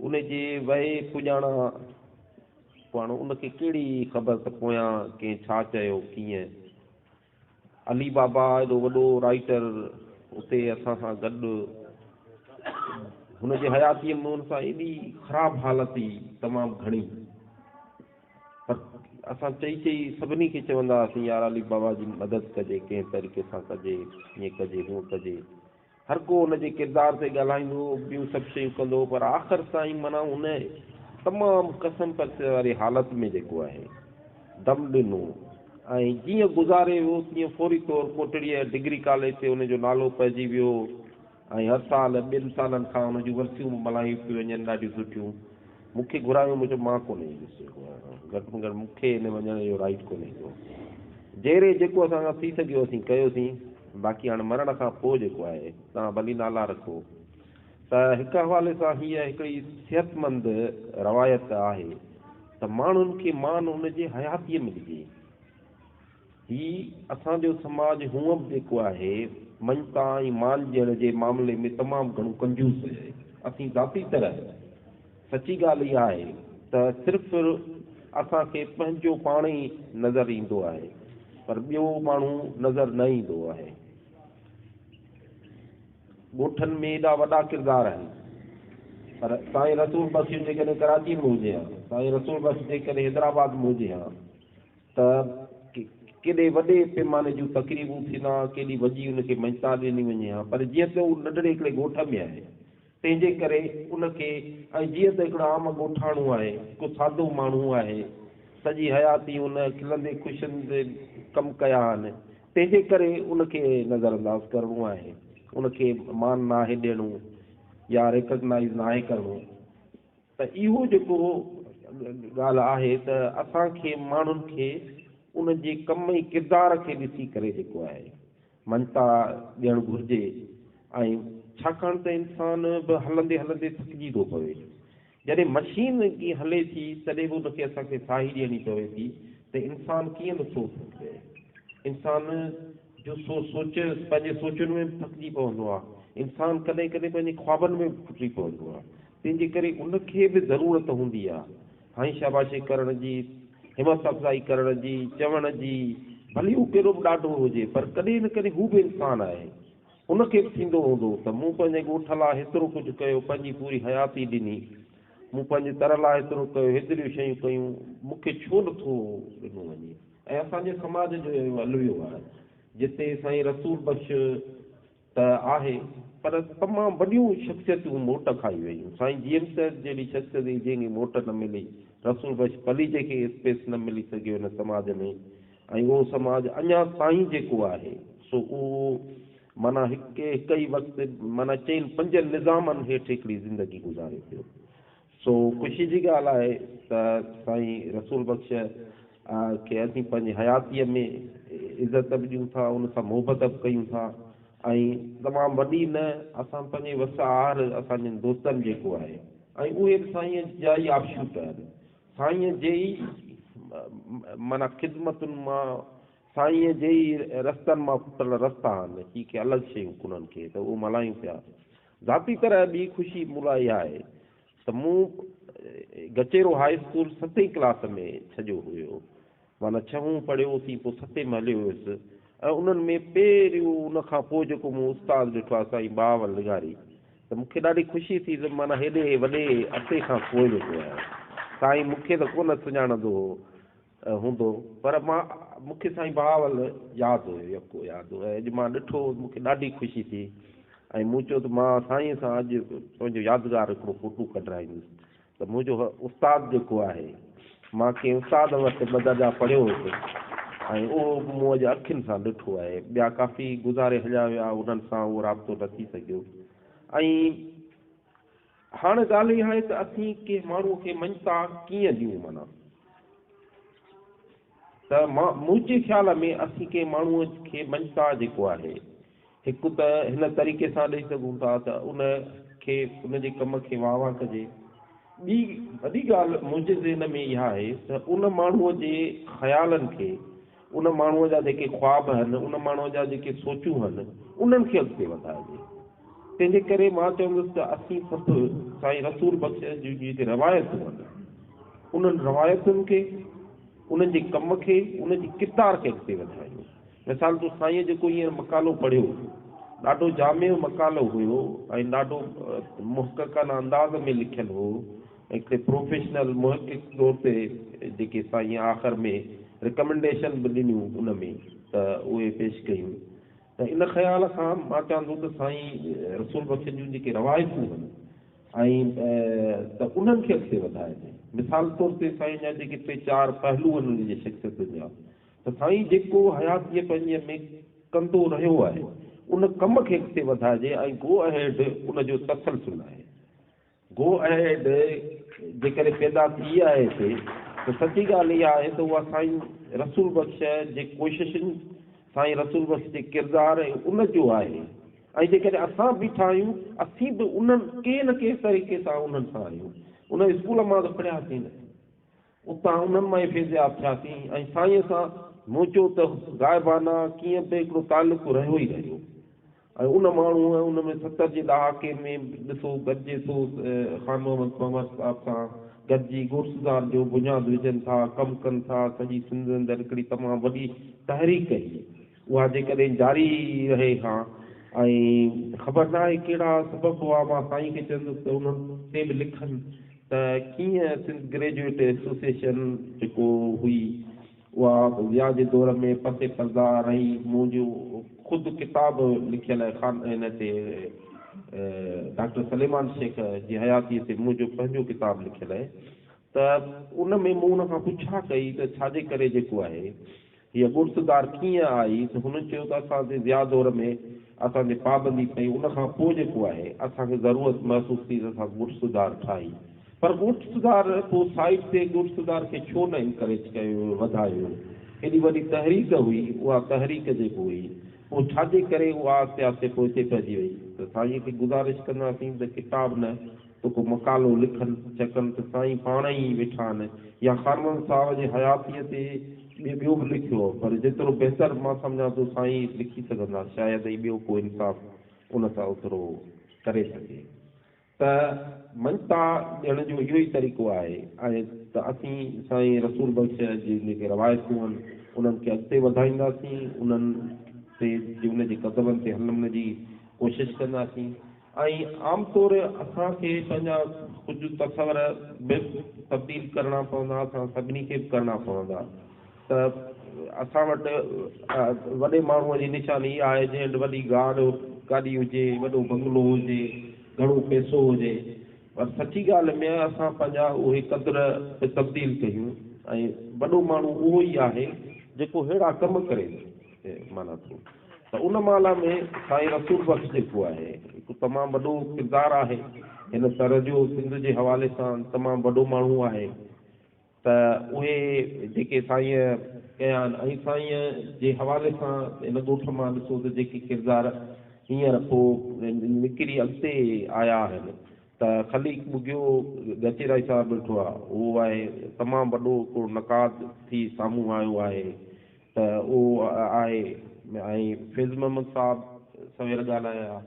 ان جي وهي پڄاڻا پاڻ ان کي ڪهڙي خبر ته پويان ڪنهن ڇا چيو ڪيئن علي بابا ايڏو وڏو رائيٽر اتي اسان سان گڏ هن جي حياتيء ۾ هن سان ايڏي خراب حالت هئي تمام گهڻي پر اسان چئي چئي سڀني کي چوندا هئاسين يار علي بابا جي مدد ڪجي ڪنهن طريقي سان ڪجي هيئن ڪجي هونئن ڪجي هر ڪو ان جي ڪردار تي ڳالهائيندو هو، ٻيون سڀ شيون ڪندو هو، پر آخر تائين معنيٰ هن تمام ڪسمپرسيء واري حالت ۾ جيڪو آهي، دم ڏنو ۽ جيئن گذاري ويو، تيئن فوري طور ڪوٽڙيء ڊگري ڪاليج تي ان جو نالو پئجي ويو ۽ هر سال ٻن سالن کان ان جون ورسيون به ملهايون پيون وڃن ڏاڍيون سٺيون. مون کي گهرايو، مون چيو مان ڪونه ايندس، گهٽ ۾ گهٽ مون کي هن وڃڻ جو رائيٽ ڪونهي ڪو. جيري جيڪو اسان کان ٿي سگهيو اسين ڪيوسين، باقي هاڻ مرڻ کان پوء جيڪو آهي، توهان ڀلي نالا رکو. ته هڪ حوالي سان هيء هڪڙي صحتمند روايت آهي ته ماڻهن کي مان ان جي حياتيء ۾ ڏجي. هي اسان جو سماج هونء به جيڪو آهي مڃتا ۽ مان ڏيڻ جي معاملي ۾ تمام گهڻو ڪنجوس آهي. اسين ذاتي طرح سچي ڳالهه اها آهي ته صرف اسان کي پنهنجو پاڻ ئي نظر ايندو آهي پر ٻيو ماڻهو نظر نه ايندو آهي. ڳوٺن ۾ ايڏا وڏا ڪردار آهن پر سائين رسول بخش جيڪڏهن ڪراچي ۾ هجي ها، سائين رسول بخش جيڪڏهن حيدرآباد ۾ هجي ها ته ڪيڏي وڏي پيماني جون تقريبون ٿين ها، ڪيڏي وڄي ان کي مڃتا ڏني وڃي ها، پر جيئن ته هو ننڍڙي هڪڙي ڳوٺ ۾ آهي، تنهن جي ڪري ان کي ۽ جيئن ته هڪڙو عام ڳوٺاڻو آهي، هڪ سادو ماڻهو آهي، سڄي حياتي هن کلندي خوشندي ڪم ڪيا آهن، تنهن جي ڪري ان کي نظرانداز ڪرڻو آهي، ان کي مان ناهي ڏيڻو. يا ريڪگنائيز ناهي ڪرڻو. ته اهو جيڪو ڳالهه آهي ته اسان کي ماڻهن کي ان جي ڪم ۽ ڪردار کي ڏسي ڪري جيڪو آهي مڃتا ڏيڻ گهرجي ۽ ڇاڪاڻ ته انسان به هلندي هلندي ٿڪجي ٿو پوي. جڏهن مشين ڪيئن هلي ٿي تڏهن به ان کي اسان کي ساهي ڏيڻي پوي ٿي ته انسان ڪيئن نه ٿو ٿڪجي. انسان جو سو سوچ پنهنجي سوچن ۾ به ٿڪجي پوندو آهي. انسان ڪڏهن ڪڏهن پنهنجي خوابن ۾ به ڦٽي پوندو آهي. تنهن جي ڪري ان کي به ضرورت هوندي آهي هائين شاباشي ڪرڻ جي، همت افزائي ڪرڻ جي، چوڻ جي، ڀلي هو ڪيڏو به ڏاڍو هجي پر ڪڏهن نه ڪڏهن هو به انسان آهي. ان کي به ٿيندو هوندو ته مون پنهنجي ڳوٺ لاء هيترو ڪجهه ڪيو، پنهنجي پوري حياتي ڏني، مون پنهنجي تر لاء هيترو ڪيو، هيتريون شيون ڪيون، مون کي ڇو نه ٿو ڏنو وڃي؟ ۽ اسان جي سماج جو اهو الويو آهي، جتي سائين رسول بخش ته آهي پر تمام وڏيون شخصيتون موٽ کائي ويون، سائين جي ايم سيد جهڙي شخصيت هئي جنهن کي موٽ نه ملي، رسول بخش پليجي کي اسپيس نه ملي سگهيو هن سماج ۾ ۽ اهو سماج اڃا تائين جيڪو آهي سو اهو معنيٰ هڪ هڪ ئي وقت معنيٰ چئن پنجن نظامن هيٺ هڪڙي زندگي گذاري پيو. سو خوشي جي ڳالهه آهي ته سائين رسول بخش کي اسين پنهنجي حياتيء ۾ عزت به ڏيون ٿا، ان سان محبت به ڪيون ٿا ۽ تمام وڏي نه اسان پنهنجي وس آهر اسان جن دوستن جيڪو آهي ۽ اهي به سائينء جا ئي آفشوٽ آهن، سائينء جي ئي معنيٰ خدمتن مان سائينء جي ئي رستن مان ڦٽل رستا آهن، هي ڪي الڳ شيون ڪونهن ڪي ته اهو ملهايون پيا. ذاتي طرح ٻي خوشي مون لاء اها آهي ته مون گچيرو هاء اسڪول ستين ڪلاس ۾ ڇڏيو هيو. معنيٰ ڇهون پڙهيوسين پوء ستين ۾ هليو ويس ۽ انهن ۾ پهريون ان کان پوء جيڪو مون استاد ڏٺو آهي سائين بهاول لغاري ته مون کي ڏاڍي خوشي ٿي ته معنيٰ هيڏي وڏي عرصي کان پوء جيڪو آهي سائين مون کي ته ڪونه سڃاڻندو هو هوندو پر مان مون کي سائين بهاول ياد هيو يڪو ياد هو ۽ اڄ مان ڏٺو مون کي ڏاڍي خوشي ٿي ۽ مون چيو ته مان سائين سان اڄ پنهنجو يادگار هڪڙو فوٽو ڪڍرائيندس ته منهنجو استاد جيڪو آهي مان ڪنهن استاد وٽ ٻه درجا پڙهيو هوس ۽ اهو به مون اڄ اکين سان ڏٺو آهي ٻيا ڪافي گذاري هليا ويا انهن سان اهو رابطو نه ٿي سگهيو ۽ هاڻ ڳالهه اها آهي ته اسين ڪنهن ماڻهوء کي مڃتا ڪيئن ڏيون معنيٰ ته مان منهنجي خيال ۾ اسين ڪنهن ماڻهوء کي مڃتا جيڪو آهي هڪ ته هن طريقي سان ڏئي سگهون ٿا ته ان کي ان جي ڪم کي واهه واهه ڪجي ٻي وڏي ڳالهه منهنجي ذهن ۾ اها آهي ته ان ماڻهوء جي خيالن کي ان ماڻهوء جا جيڪي خواب هن، ان ماڻهوء جا جيڪي سوچون هن، انهن کي اڳتي وڌائجي. تنهن جي ڪري مان چوندس ته اسين سڀ سائين رسول بخش جون جيڪي روايتون هن، انهن روايتن کي، انهن جي ڪم کي، انهن جي ڪردار کي اڳتي وڌايون. مثال طور سائينء جيڪو هينئر مقالو پڙهيو، ڏاڍو جامع مقالو هيو ۽ ڏاڍو محققانه انداز ۾ لکيل هو. هڪڙي پروفيشنل محقق طور تي جيڪي سائين آخر ۾ رڪمينڊيشن به ڏنيون ان ۾ ته اهي پيش ڪيون ته ان خيال کان مان چوان ٿو ته سائين رسول بخش جون جيڪي روايتون هن ۽ ته انهن کي اڳتي وڌائجي مثال طور تي سائين جا جيڪي ٽي چار پهلو آهن ان جي شخصيتن جا ته سائين جيڪو حياتيء پنهنجي ۾ ڪندو رهيو آهي ان ڪم کي اڳتي وڌائجي ۽ گو اهيڊ ان جو تسلسل آهي. گو اهيڊ جيڪڏهن پيدا ٿي آهي هتي ته سچي ڳالهه اها آهي ته اها سائين رسول بخش جي ڪوششن، سائين رسول بخش جي ڪردار ۽ ان جو آهي ۽ جيڪڏهن اسان بيٺا آهيون اسين به انهن ڪنهن نه ڪنهن طريقي سان انهن سان آهيون ان اسڪول مان ته پڙهياسين نه. اتان انهن مان ئي فيضياب ٿياسين ۽ سائينء سان منهنجو ته غائبانه ڪيئن به هڪڙو تعلق رهيو ئي رهيو ۽ ان ماڻهوء ان ۾ 70 جي ڏهاڪي ۾ ڏسو گڏجي ٿو خان محمد پنهور صاحب سان گڏجي ڳوٺ سڌار جو بنياد وجهن ٿا، ڪم ڪن ٿا، سڄي سنڌ اندر هڪڙي تمام وڏي تحريڪ هئي، اها جيڪڏهن جاري رهي ها ۽ خبر ناهي ڪهڙا سبب هئا مان سائين کي چوندس ته انهن تي به لکن ته ڪيئن سنڌ گريجوئيٽ ايسوسيئيشن جيڪو هئي اها ضياء جي دور ۾ پس پرده رهي منهنجو خود ڪتاب لکيل آهي خان هن تي ڊاڪٽر سليمان شيخ جي حياتي تي منهنجو پنهنجو ڪتاب لکيل آهي ته ان ۾ مون ان کان پڇا ڪئي ته ڇا جي ڪري جيڪو آهي هيء ڳوٺ سڌار ڪيئن آئي ته هنن چيو ته اسان تي ضياء دور ۾ اسان تي پابندي پئي، ان کان پوء جيڪو آهي اسان کي ضرورت محسوس ٿي ته اسان ڳوٺ سڌار ٺاهي. پر ڳوٺ سڌار پوء سائيٽ تي ڳوٺ سڌار کي ڇو نه انڪريج ڪيو ويو، وڌايو ويو؟ ايڏي وڏي تحريڪ هئي، اها تحريڪ جيڪو هئي، پوء ڇا جي ڪري اها آهستي آهستي پوئتي پئجي وئي؟ ته سائينء کي گذارش ڪنداسين ته ڪتاب نه ته ڪو مقالو لکن، ڇاڪاڻ ته سائين پاڻ ئي ويٺا آهن يا خان محمد صاحب جي حياتيء تي ٻيو ٻيو به لکيو پر جيترو بهتر مان سمجهان ٿو سائين لکي سگهندا، شايد ئي ٻيو ڪو انصاف ان سان اوترو ڪري سگهي. ته مڃتا ڏيڻ جو اهو ئي طريقو آهي ۽ ته اسين سائين رسول بخش جي جيڪي روايتون آهن انهن کي اڳتي وڌائينداسين، انهن تي ان جي قدمن تي هلڻ جي ڪوشش ڪنداسين. ۽ عام طور اسان کي پنهنجا ڪجهه تصور به تبديل ڪرڻا پوندا، اسان سڀني کي به ڪرڻا پوندا ته اسان وٽ وڏي ماڻهوء جي نشاني اها آهي جنهن وٽ وڏي گاڏ گاڏي هجي، وڏو بنگلو هجي، گهڻو پئسو هجي پر سچي ڳالهه ۾ اسان پنهنجا اهي قدر به تبديل ڪيون ۽ وڏو ماڻهو اهو ئي آهي جيڪو اهڙا ڪم ڪري معنيٰ ٿو. ته ان معنيٰ ۾ سائين رسول بخش جيڪو آهي هڪ تمام وڏو ڪردار آهي هن تر جو سنڌ جي حوالي سان تمام وڏو ماڻهو آهي ته اهي جيڪي سائينء ڪيا آهن ۽ سائينء جي حوالي سان هن ڳوٺ مان ڏسو ته جيڪي ڪردار هينئر پوء نڪري اڳتي آيا آهن ته خليق ٻگهيو گچيرائي صاحب ويٺو آهي اهو آهي تمام وڏو هڪڙو نقاد ٿي سامهون آيو آهي ته اهو آهي ۽ فيض محمد صاحب سوير ڳالهايا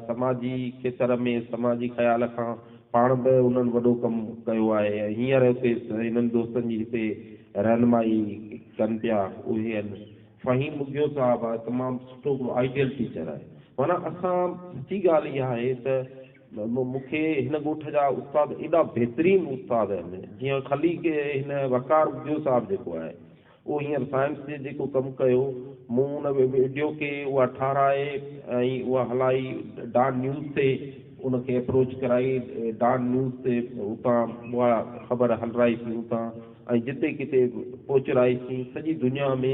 سماجي کيتر ۾ سماجي خيال کان پاڻ به انهن وڏو ڪم ڪيو آهي ۽ هينئر هتي هنن دوستن جي هتي رهنمائي ڪن پيا اهي آهن. فهيم ٻگهيو صاحب آهي تمام سٺو هڪڙو آئيڊيل ٽيچر آهي معنيٰ اسان سچي ڳالهه اها آهي ته مون کي هن ڳوٺ جا استاد ايڏا بهترين استاد آهن جيئن خليق هن وقار ٻگهيو صاحب جيڪو آهي اهو هينئر سائنس جي جيڪو ڪم ڪيو، مون ان وڊيو کي اها ٺاهرائي ۽ اها هلائي ڊان نيوز تي ان کي اپروچ ڪرائي ڊان نيوز تي اتان اها خبر هلرائيسين اتان ۽ جتي ڪٿي پهچرائيسين سڄي دنيا ۾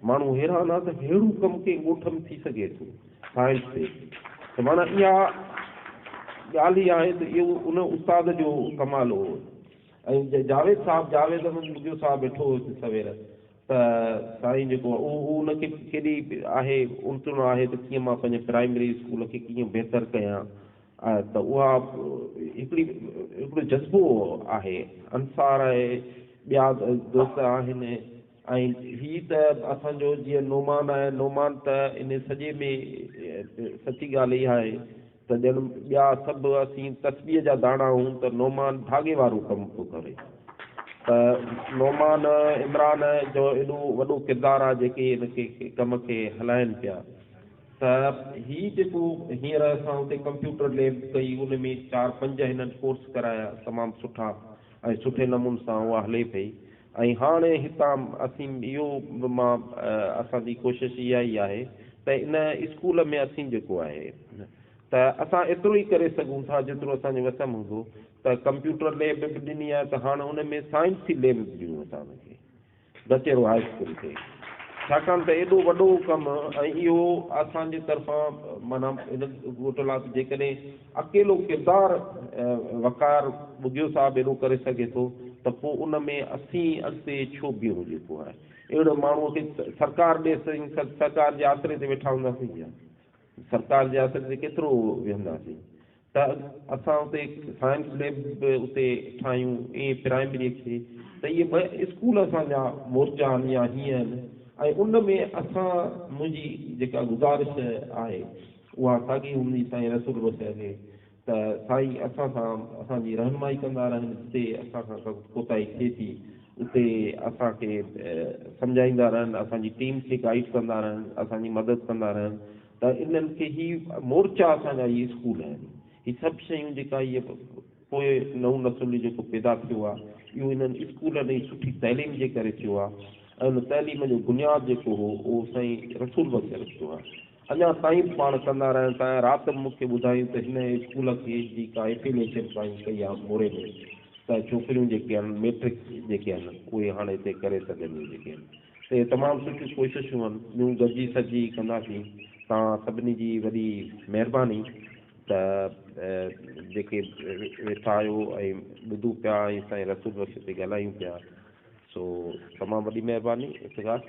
ماڻهو حيران آ ته ههڙو ڪم ڪنهن ڳوٺ ۾ ٿي سگهي ٿو سائنس تي ته معنيٰ اها ڳالهه اها آهي ته اهو ان استاد جو ڪمال هو. ۽ جاويد صاحب جاويد احمد ٻگهيو صاحب ويٺو هو هتي سوير ته سائين جيڪو آهي اهو ان کي ڪيڏي آهي اڻتڻ آهي ته ڪيئن مان پنهنجي پرائمري اسڪول کي ڪيئن بهتر ڪيان ته اها هڪڙي هڪڙو جذبو آهي انصار آهي ٻيا دوست آهن ۽ هي ته اسان جو جيئن نعمان آهي نعمان ته ان سڄي ۾ سچي ڳالهه اها آهي ته ڄڻ ٻيا سڀ اسين تسبيح جا داڻا آهيون ته نعمان ڌاڳي وارو ڪم پيو ڪري ته نعمان عمران جو ايڏو وڏو ڪردار آهي جيڪي ان کي ڪم کي هلائن پيا ته هي جيڪو هينئر اسان اتي ڪمپيوٽر ليب ڪئي ان ۾ چار پنج هنن ڪورس ڪرايا تمام سٺا ۽ سٺي نموني سان اها هلي پئي ۽ هاڻي هتان اسين اهو به مان اسان جي ڪوشش اها ئي آهي ته ان اسڪول ۾ اسين جيڪو آهي ته اسان ايترو ئي ڪري سگهون ٿا جيترو اسان جي وس ۾ هوندو ته ڪمپيوٽر ليب به ڏني آهي ته هاڻ ان ۾ سائنسي ليب به ڏيون اسان ان کي گچيرو هاء اسڪول کي ڇاڪاڻ ته ايڏو وڏو ڪم ۽ اهو اسان جي طرفان معنيٰ هن ڳوٺ لاء جيڪڏهن اڪيلو ڪردار وقار ٻگهيو صاحب ايڏو ڪري سگهي ٿو ته پوء ان ۾ اسين اڳتي ڇو بيهون جيڪو آهي اهڙو ماڻهوء کي سرڪار ڏي سرڪار جي آسري تي ويٺا هونداسين ڇا سرڪار جي آسري تي ڪيترو ويهنداسين ته اسان اتي سائنس ليب به اتي ٺاهيون ائين پرائمري کي ته اهي ٻه اسڪول اسان جا مورچا آهن يا هيئن آهن ۽ ان ۾ اسان منهنجي جيڪا گذارش آهي اها ساڳي هوندي سائين رسول بخش کي ته سائين اسان سان اسان جي رهنمائي ڪندا رهن جتي اسان کان ڪا ڪوتاهي ٿئي ٿي اتي اسان کي سمجهائيندا رهن اسان جي ٽيم کي گائيڊ ڪندا رهن اسان جي مدد ڪندا رهن ته انهن کي هي مورچا اسان جا هي اسڪول آهن هي سڀ شيون جيڪا هي پوء نئون نسل جيڪو پيدا ٿيو آهي اهو انهن اسڪولن ۽ سٺي تعليم جي ڪري ٿيو آهي ۽ ان تعليم جو بنياد جيڪو هو اهو سائين رسول بخش رکيو آهي اڃا تائين به پاڻ ڪندا رهن ٿا ۽ رات به مون کي ٻڌايون ته هن اسڪول کي جي ڪا افيليشن سائين ڪئي آهي موري ۾ ته ڇوڪريون جيڪي آهن ميٽرڪ جيڪي آهن اهي هاڻي هتي ڪري سگهنديون جيڪي آهن ته اهي تمام سٺيون ڪوششون آهن ٻيون گڏجي سڏجي ڪنداسين. توهان سڀني جي وڏي مهرباني ته جيڪي ويٺا آهيو ۽ ٻڌون پيا ۽ سائين رسول بخش تي ڳالهايون پيا سو تمام وڏي مهرباني افتخار.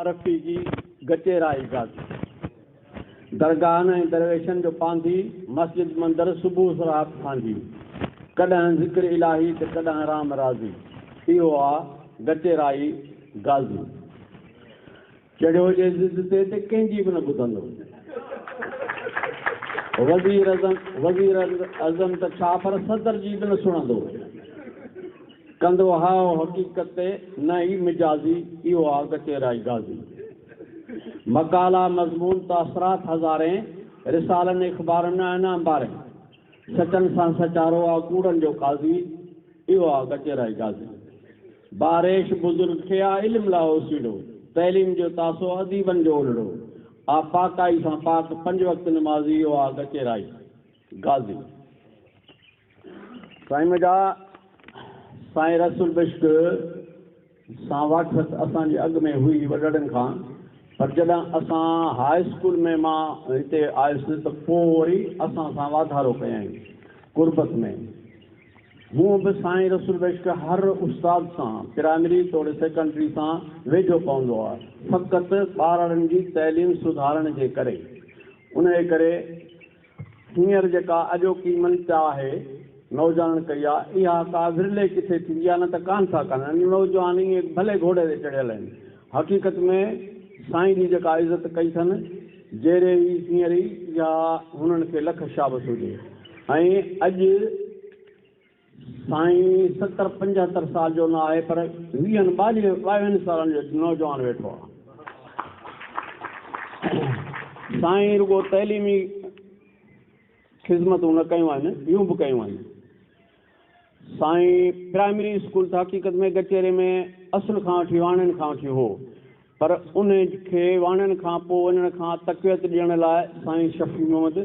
رفيقي گچيرائي غازي درگاهن ۽ درويشن جو پانڌي مسجد مندر صبح رات سانجهي ڪڏهن ذڪر الاهي ته ڪڏهن رام راضي اهو آ گچيرائي غازي. چڙهيو جي ضد تي ته ڪنهن جي به نه ٻڌندو. وزير وزير اعظم ته ڇا پر صدر جي به نه سڻندو. ڪندو هاء حقيقت تي نه ئي مجازي اهو آ گچيرائي غازي. مقالا مضمون تاثرات هزارين رسالن اخبارن ۾ آهن انبارين. سچن سان سچارو آ ڪوڙن جو قاضي اهو آ گچيرائي غازي. باريش بزرگ کي آ علم لاء اوسيڙو، تعليم جو تاسو اديبن جو اولڙو، آ پاڪائي سان پاڪ پنج وقت نمازي اهو آ گچيرائي غازي. سائين منهنجا سائين رسول بشڪ سان واقفيت اسان جي اڳ ۾ هئي وڏڙن کان پر جڏهن اسان هاء اسڪول ۾ مان هتي آيس ته پوء وري اسان سان واڌارو ڪيائين قربت ۾. هونء به سائين رسول بخش هر استاد سان، پرائمري توڙي سيڪنڊري سان ويجهو پوندو آهي، فقط ٻارڙن جي تعليم سڌارڻ جي ڪري. انهيء ڪري هينئر جيڪا اڄوڪي مڃتا آهي، نوجوانن ڪئي آهي، اها ڪا ورلي ڪٿي ٿيندي آهي، نه ته ڪانه ٿا ڪن. نوجوان ائين ڀلي گهوڙي تي چڙهيل آهن. حقيقت ۾ سائين جي جيڪا عزت ڪئي اٿن، جيري ئي هينئر ئي، اها هنن کي لک شابس هجي. ۽ اڄ سائين ستر پنجهتر سال جو نه آهي پر ويهن ٻاويهن سالن جو نوجوان ويٺو آهي. سائين رڳو تعليمي خذمتون نه ڪيون آهن ٻيون به ڪيون آهن. سائين پرائمري اسڪول ته حقيقت ۾ گچيري ۾ اصل کان وٺي واڻين کان وٺي هو پر ان کي واڻين کان پوء وڃڻ کان تقويت ڏيڻ لاء سائين شفيع محمد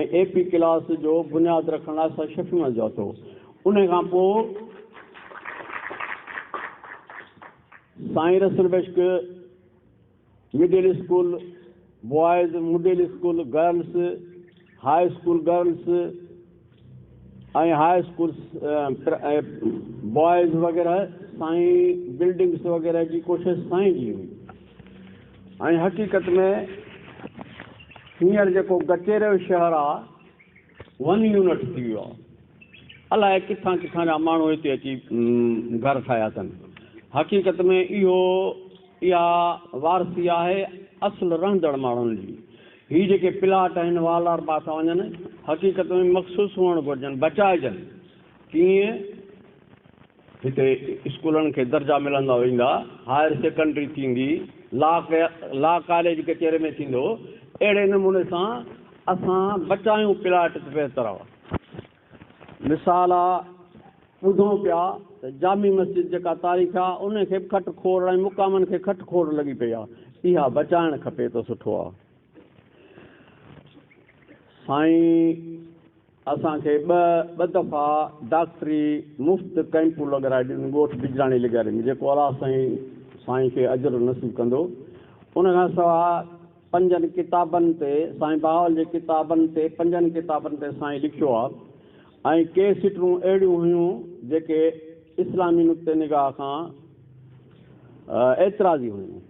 ۽ اي پي ڪلاس جو بنياد رکڻ لاء سائين شفيع محمد جو هٿ هو. ان کان پوء سائين Rasool Bakhsh middle school boys, middle school girls, high school girls ۽ high school boys وغيره سائين بلڊنگس وغيره جي ڪوشش سائين جي هئي ۽ حقيقت ۾ هينئر جيڪو گچيرو شهر آ ون يونٽ ٿي ويو آ الائي ڪٿان ڪٿان جا ماڻهو هتي اچي گهر ٺاهيا اٿن حقيقت ۾ اهو اها وارثي آهي اصل رهندڙ ماڻهن جي. هي جيڪي پلاٽ آهن والاربا ٿا وڃن، حقيقت ۾ مخصوص هئڻ گهرجن، بچائجن. ڪيئن هتي اسڪولن کي درجا ملندا ويندا، هائر سيڪنڊري ٿيندي، لا ڪاليج ڪچهري ۾ ٿيندو، اهڙي نموني سان اسان بچايون پلاٽ ته بهتر آهي. مثال آ ٻڌون پيا ته جامع مسجد جيڪا تاريخ آ ان کي به کٽ کوڙ ۽ مقامن کي کٽ کوڙ لڳي پئي آ اها بچائڻ کپي ته سٺو آ. سائين اسان کي ٻه ٻه دفعا ڊاڪٽري مفت ڪئمپون لڳرائي ڏنيون ڳوٺ بجراڻي لغاري ۾ جيڪو الله سائين سائين کي اجر نصيب ڪندو ان کان سواء پنجن ڪتابن تي سائين بهاول جي ڪتابن تي پنجن ڪتابن تي سائين لکيو آ ۽ ڪي سٽرون اهڙيون هيون جيڪي اسلامي نقطي نگاهه کان اعتراضي هيون.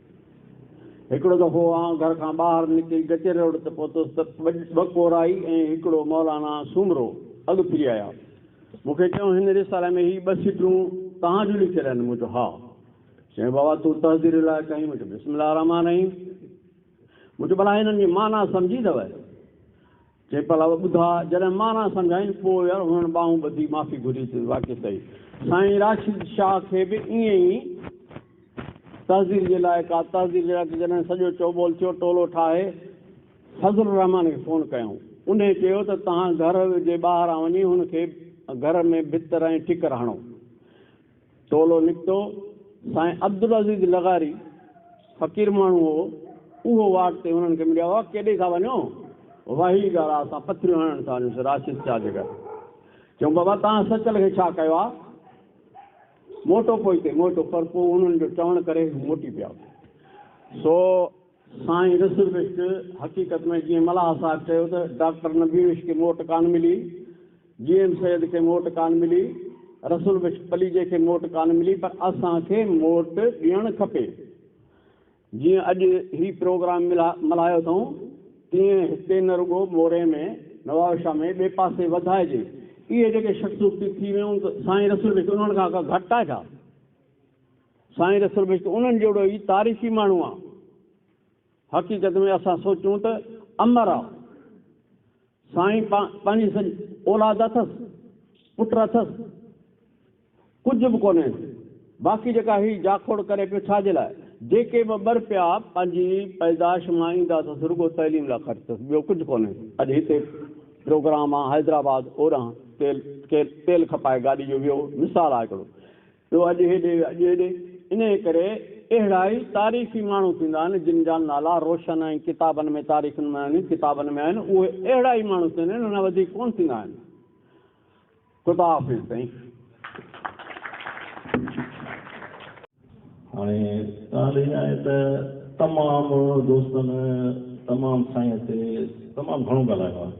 هڪڙو دفعو آئون گهر کان ٻاهر نڪري گچيري روڊ تي پهتس ته ٻه ڪورائي ۽ هڪڙو مولانا سومرو اڳ ڦري آيا. مون کي چيائون هن رسالي ۾ هي ٻه سٽرون توهان جون لکيل آهن. مون چيو ها. چيائين بابا تون تحذير لائق آهين. مون چيو بسم الله الرحمٰن الرحيم. مون چيو ڀلا هنن جي معنيٰ سمجهي اٿو؟ چيائين ڀلا ٻڌاء. جڏهن معنيٰ سمجهائين پوء يار هنن ٻانهون ٻڌي معافي گهري ته واقعي صحيح. سائين راشد شاهه کي به ائين ئي تحذير جي لائق آ. تحذير جي لائق جڏهن سڄو چوٻول ٿيو ٽولو ٺاهي فضل الرحمان کي فون ڪيائون. انهي چيو ته توهان گهر جي ٻاهران وڃي هن کي گهر ۾ ڀتر ۽ ٺڪر هڻو. ٽولو نڪتو، سائين عبدالعزيز لغاري فقير ماڻهو هو، اهو واٽ تي هنن کي مليو، اها ڪيڏي ٿا وڃو؟ وحي ڳالهه آ، اسان پٿريون هڻڻ ٿا وڃون راشد شاهه جي گهر. چيائون بابا توهان سچل کي ڇا ڪيو آ؟ موٽو پوئتي موٽو، پر پوء هنن جو چوڻ ڪري هو موٽي پيا. سو. سائين رسول بخش حقيقت ۾ جيئن ملاح صاحب چيو ته ڊاڪٽر نبي بخش کي موٽ ڪانه ملي، جي ايم سيد کي موٽ ڪانه ملي، رسول بخش پليجي کي موٽ ڪانه ملي پر اسان کي موٽ ڏيڻ کپي. جيئن اڄ هي پروگرام ملهايو اٿئون تيئن هتي نه رڳو موري ۾ نوابشاهه ۾ ٻئي پاسي وڌائجي. اهي جيڪي شخصيتون ٿي ويون ته سائين رسول بخش انهن کان ڪا گهٽ آهي ڇا؟ سائين رسول بخش ته انهن جهڙو ئي تاريخي ماڻهو آ. حقيقت ۾ اسان سوچون ته امر آ. سائين پنهنجي سڄي اولاد اٿس، پٽ اٿس، ڪجهه به ڪونهيس. باقي جيڪا هي جاکوڙ ڪري پيو ڇا جي لاء؟ جيڪي به ٻه رپيا پنهنجي پيدائش مان ايندا اٿس رڳو تعليم لاء خرچ اٿس ٻيو ڪجهه ڪونهيس. اڄ هتي پروگرام آ حيدرآباد اوڏانهن تيل تيل کپائي گاڏي جو ويو مثال آ هڪڙو. ٻيو اڄ هيڏي اڄ هيڏي. انهيء ڪري اهڙا ئي تاريخي ماڻهو ٿيندا آهن، جن جا نالا روشن ۽ ڪتابن ۾ تاريخن ۾ آهن، ڪتابن ۾ آهن، اهي اهڙا ئي ماڻهو ٿيندا آهن، ان کان وڌيڪ ڪونه ٿيندا آهن. خدا حافظ سائين. هاڻي ڳالهه اها آهي ته تمام دوستن تمام سائين تي تمام گهڻو ڳالهايو آهي.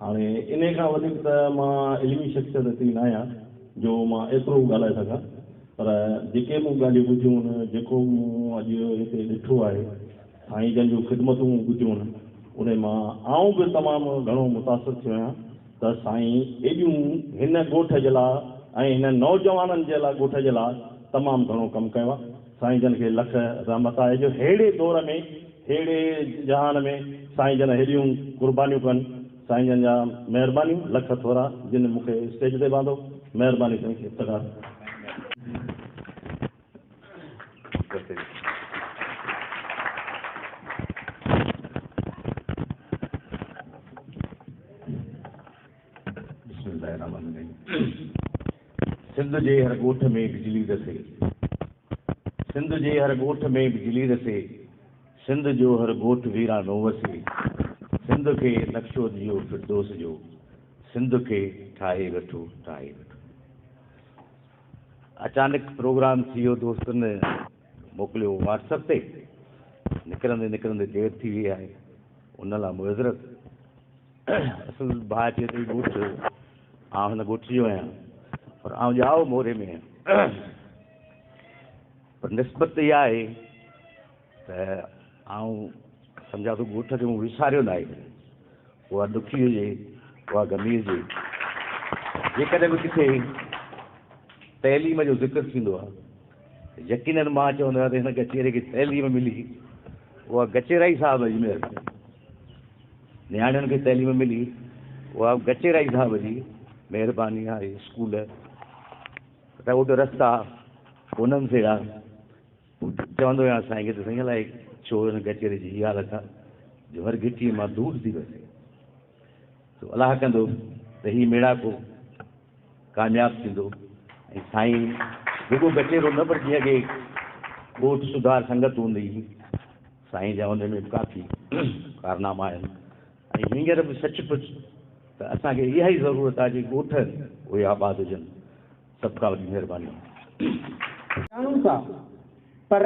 هاڻي انهي کان وڌيڪ ته مان علمي شخصيت ٿي ناهيان جو مان ايترو ڳالهائي سگهان پر جيڪي مون ڳالهيون ٻڌيون آهن جيڪو مون اڄ هتي ڏٺو آهي سائين جن جون خدمتون ٻڌيون آهن انهي مان آئون به تمام گهڻو متاثر ٿيو آهيان ته سائين ايڏيون هن ڳوٺ جي لاء ۽ هن نوجوانن جي لاء ڳوٺ جي لاء تمام گهڻو ڪم ڪيو آهي سائين جن کي لک رحمت آهي جو ههڙي دور ۾ ههڙي جهان ۾ سائين جن هيڏيون قربانيون ڪن سائين جن جا مهربانيون لک ٿورا جن مون کي اسٽيج تي به آندو مهرباني سائين افتخار. بسم الله الرحمن الرحيم سنڌ جي هر ڳوٺ ۾ بجلي رسي سنڌ جي هر ڳوٺ ۾ بجلي رسي سنڌ جو هر ڳوٺ ويرانو وسي سنڌ کي نقشو ڏيو فردوس جو سنڌ کي ٺاهي وٺو ٺاهي وٺو. اچانڪ پروگرام ٿي ويو دوستن موڪليو واٽس اپ تي نڪرندي نڪرندي دير ٿي وئي آهي ان لاء معذرت. اصل ڀاء چئي ٿو هي ڳوٺ آئون هن ڳوٺ جو آهيان پر آئون ڄائو موري ۾ آهيان پر نسبت اها آهي ته آئون سمجهان ٿو ڳوٺ کي مون وساريو نه آهي اها ڏکي هجي اها غمي هجي جيڪڏهن به ڪٿي تعليم جو ذڪر ٿيندو آهي يقينن مان چوندو آهيان ته هن گچيري کي تعليم ملي اها گچيرائي صاحب جي مهرباني نياڻين کي تعليم ملي اها به گچيرائي صاحب جي مهرباني آهي اسڪول روڊ رستا ڪونهن سيڙا چوندو آهيان سائين کي ته سائين الائي ڇو هن گچيري جي هي حالت آهي جو هر گهٽي مان ڌوڙ ٿي وسي سو الله ڪندو ته هي ميڙاڪو ڪامياب ٿيندو ۽ سائين رڳو گچيرو نه پر جيئن اڳي ڳوٺ سڌار سنگت هوندي هئي سائين جا ان ۾ به ڪافي ڪارناما آهن ۽ هينئر به سچ پچ ته اسان کي اها ئي ضرورت آهي جي ڳوٺ اهي آباد هجن سڀ کان وڏي مهرباني. ڄاڻون ٿا پر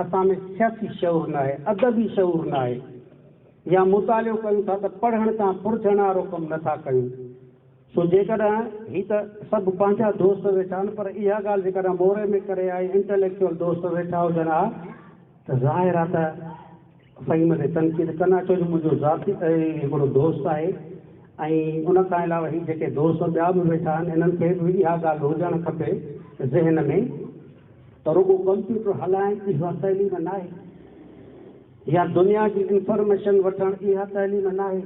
اسان ۾ سياسي شعور ناهي، ادبي شعور ناهي يا مطالعو ڪيون ٿا ته پڙهڻ تان پرجهڻ وارو ڪم نٿا ڪيون. سو جيڪڏهن هي ته سڀ پنهنجا دوست ويٺا آهن پر اها ڳالهه جيڪڏهن موري ۾ ڪري ها ۽ انٽليڪچوئل دوست ويٺا هجن ها ته ظاهر آهي ته فهيم تي تنقيد ڪن ها ڇو جو منهنجو ذاتي هڪڙو دوست آهي ۽ ان کان علاوه هي جيڪي دوست ٻيا به ويٺا آهن انهن کي به اها ڳالهه هجڻ کپي ذهن ۾ ته رڳو ڪمپيوٽر هلائڻ اها تعليم ناهي يا دنيا جي انفارميشن وٺڻ اها تعليم ناهي.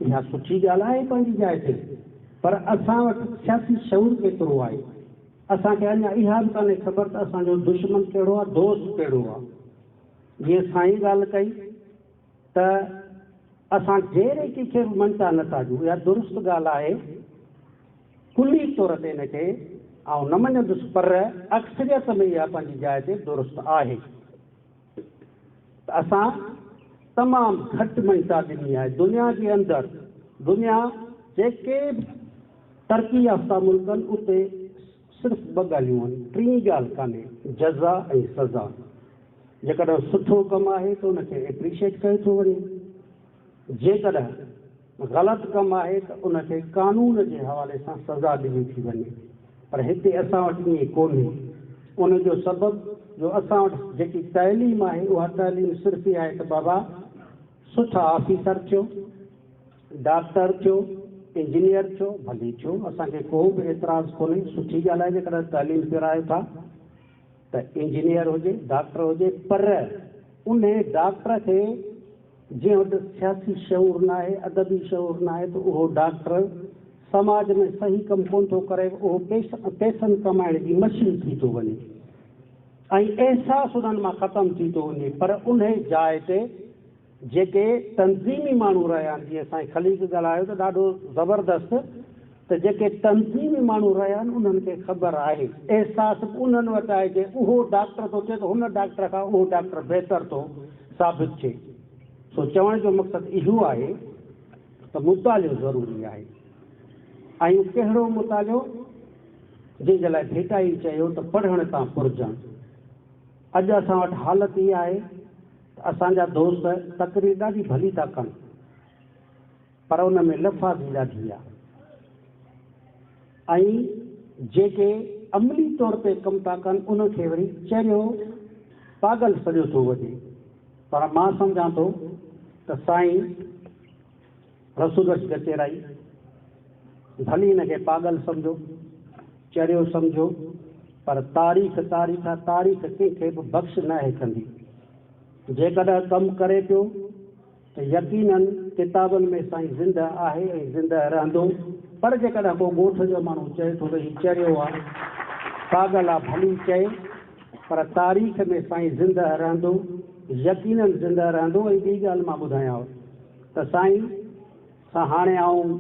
اها سٺي ڳالهه آهي پنهنجي جاء تي پر اسان وٽ سياسي شعور ڪيترو آهي؟ اسان کي اڃا اها به ڪانهي خبر ته اسان جو دشمن ڪهڙو آهي دوست ڪهڙو آهي. جيئن سائين ڳالهه ڪئي ته اسان جهڙي ڪنهن کي به مڃتا نه ٿا ڏيون اها درست ڳالهه آهي ڪلي طور تي ان کي آئون نه مڃندس پر اڪثريت ۾ اها پنهنجي جاء تي درست آهي. ته اسان تمام گهٽ مڃتا ڏني آهي. دنيا جي اندر دنيا جيڪي به ترقي يافته ملڪ آهن اتي صرف ٻه ڳالهيون آهن ٽين ڳالهه ڪانهي جزا ۽ سزا. جيڪڏهن سٺو ڪم آهي ته ان کي ايپريشيئيٽ ڪيو ٿو وڃي، جيڪڏهن غلط ڪم آهي ته ان کي قانون جي حوالي سان سزا ڏني ٿي وڃي. پر هتي اسان وٽ ائين ڪونهي. ان جو سبب جو اسان وٽ جيڪي تعليم آهي اها تعليم صرف اها آهي ته بابا سٺا آفيسر ٿيو، ڊاڪٽر ٿيو، انجنيئر ٿيو، ڀلي ٿيو، اسان کي ڪو به اعتراض ڪونهي، سٺي ڳالهه آهي جيڪڏهن تعليم پرايو ٿا ته انجنيئر هجي، ڊاڪٽر هجي، پر انهي ڊاڪٽر کي جنهن وٽ سياسي شعور ناهي، ادبي شعور ناهي ته اهو ڊاڪٽر سماج ۾ صحيح ڪم ڪونه ٿو ڪري، اهو پئسن ڪمائڻ جي مشين ٿي ٿو وڃي ۽ احساس انهن مان ختم ٿي ٿو وڃي، پر انهي جاء تي جيڪي تنظيمي ماڻهو رهيا آهن، جيئن سائين خليق ڳالهايو ته ڏاڍو زبردست ته جيڪي تنظيمي ماڻهو رهيا آهن انهن کي خبر آهي، احساس به انهن وٽ آهي جي اهو ڊاڪٽر ٿو چئي ته هن ڊاڪٽر کان اهو ڊاڪٽر بهتر ٿو ثابت ٿئي. سو چوڻ جو مقصد اهو آهي ته مطالعو ضروري آهي ۽ ڪهڙو مطالعو جنهن جي لاء ڀيٽائي چيو ته پڙهڻ تان پرجڻ. اڄ اسان وٽ حالت اها آهي ته اسان جا دوست تقرير ڏاڍي ڀلي ٿا ڪن پر ان ۾ لفاظي ڏاڍي آ ۽ جيڪي عملي طور تي ڪم ٿا ڪن ان کي وري چريو پاڳل سڏيو ٿو وڃي پر مان سمجهان ٿو ته سائين رسول بخش گچيرائي ڀلي ان کي پاڳل سمجهو چريو سمجهو پر تاريخ تاريخ آ تاريخ ڪنهن کي به بخش ناهي ڪندي. جيڪڏهن ڪم ڪري پيو ته يقينن ڪتابن ۾ سائين زنده آهي ۽ زنده رهندو پر جيڪڏهن ڪو ڳوٺ جو ماڻهو چئي ٿو ته هي چريو آ پاڳل آ ڀلي چئي پر تاريخ ۾ سائين زنده رهندو يقينن زنده رهندو ۽ ٻي ڳالهه مان ٻڌايانو ته سائين سان هاڻي آئون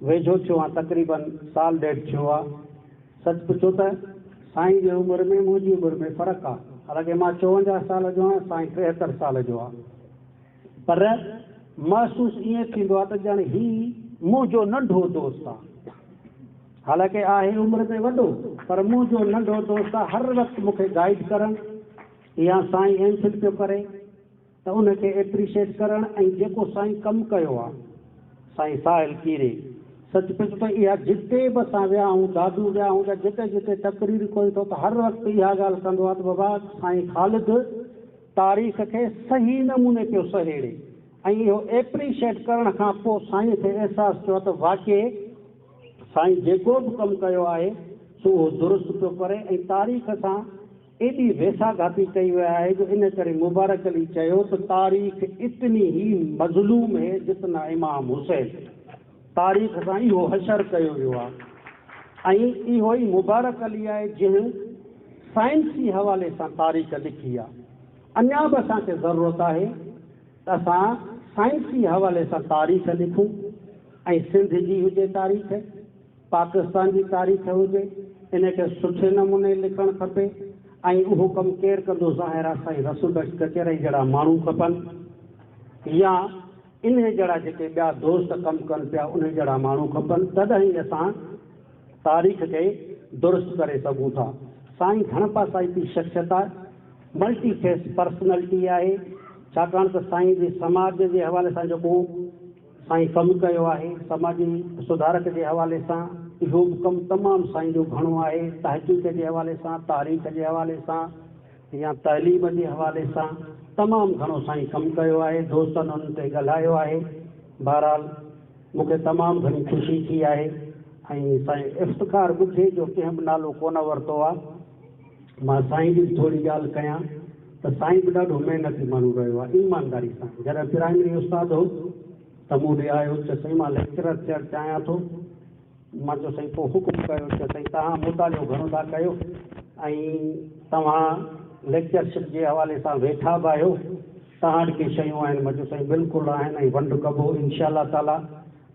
ويجهو ٿيو آهيان تقريبن سال ڏيڍ ٿيو آ. سچ پڇو ته سائين جي عمر ۾ منهنجي عمر ۾ فرق آ. حالانڪه مان 54 سال جو آهيان سائين 73 سال جو آ. پر محسوس ائين ٿيندو آ ته ڄڻ هي منهنجو ننڍو دوست آ. حالانڪه آهي عمر ۾ وڏو پر منهنجو ننڍو دوست آ هر وقت مون کي گائيڊ ڪرڻ يا سائين ايم فل پيو ڪري. ته ان کي ايپريشيٽ ڪرڻ ۽ جيڪو سائين ڪم ڪيو آ سائين ساحل ڪيري سچ پچ ته اها جتي به اسان ويا آهون دادو ويا آهون يا جتي جتي تقرير ڪوئي ٿو ته هر وقت اها ڳالهه ڪندو آ ته بابا سائين خالد تاريخ کي صحيح نموني پيو سهيڙي ۽ اهو ايپريشيٽ ڪرڻ کان پوء سائين کي احساس ٿيو آ ته واقعي سائين جيڪو به ڪم ڪيو آهي سو اهو درست پيو ڪري ۽ تاريخ سان ايڏي ويساگهاتي ڪئي وئي آهي جو ان ڪري مبارڪ علي چيو ته تاريخ اتني هي مظلوم هي جتنا امام حسين. تاريخ سان اهو حشر ڪيو ويو آهي ۽ اهو ئي مبارڪ علي آهي جنهن سائنسي حوالي سان تاريخ لکي آهي. اڃا به اسان کي ضرورت آهي ته اسان سائنسي حوالي سان تاريخ لکون ۽ سنڌ جي هجي تاريخ. پاڪستان جي تاريخ هجي ان کي سٺي نموني لکڻ کپي ۽ اهو ڪم ڪير ڪندو ظاهر آ سائين رسول بخش ڪچهرئي جهڙا ماڻهو کپن يا انهي جهڙا جيڪي ٻيا دوست ڪم ڪن پيا انهي جهڙا ماڻهو کپن تڏهن ئي اسان تاريخ کي درست ڪري سگهون ٿا سائين گهڻ پاسائتي شخصيت آهي ملٽي فيس پرسنلٽي آهي ڇاڪاڻ ته سائين جي سماج جي حوالي سان جيڪو سائين ڪم ڪيو آهي، سماجي سڌارڪ جي حوالي سان اهو به ڪم تمام سائين جو گهڻو آهي، تحقيق جي حوالي سان، تاريخ جي حوالي سان يا تعليم جي حوالي سان تمام گهڻو سائين ڪم ڪيو آهي، دوستن ان تي ڳالهايو آهي، بهرحال مون کي تمام گهڻي خوشي ٿي آهي ۽ سائين افتخار ٻگهي جو ڪنهن به نالو ڪونه ورتو آهي. مان سائين جي به ٿوري ڳالهه ڪيان ته سائين به ڏاڍو محنتي ماڻهو رهيو آهي ايمانداري سان جڏهن پرائمري استاد هو ته مون ڏي آيو چيو سائين مان ليڪچرر ٿيڻ چاهيان ٿو مان چيو سائين پوء حڪم ڪيو چيو سائين توهان مطالعو گهڻو ٿا ڪيو ۽ توهان ليڪچرشپ جي حوالي سان ويٺا به آهيو توهان وٽ ڪي شيون آهن مان چيو سائين بلڪل آهن ۽ ونڊ ڪبو انشاء الله تعاليٰ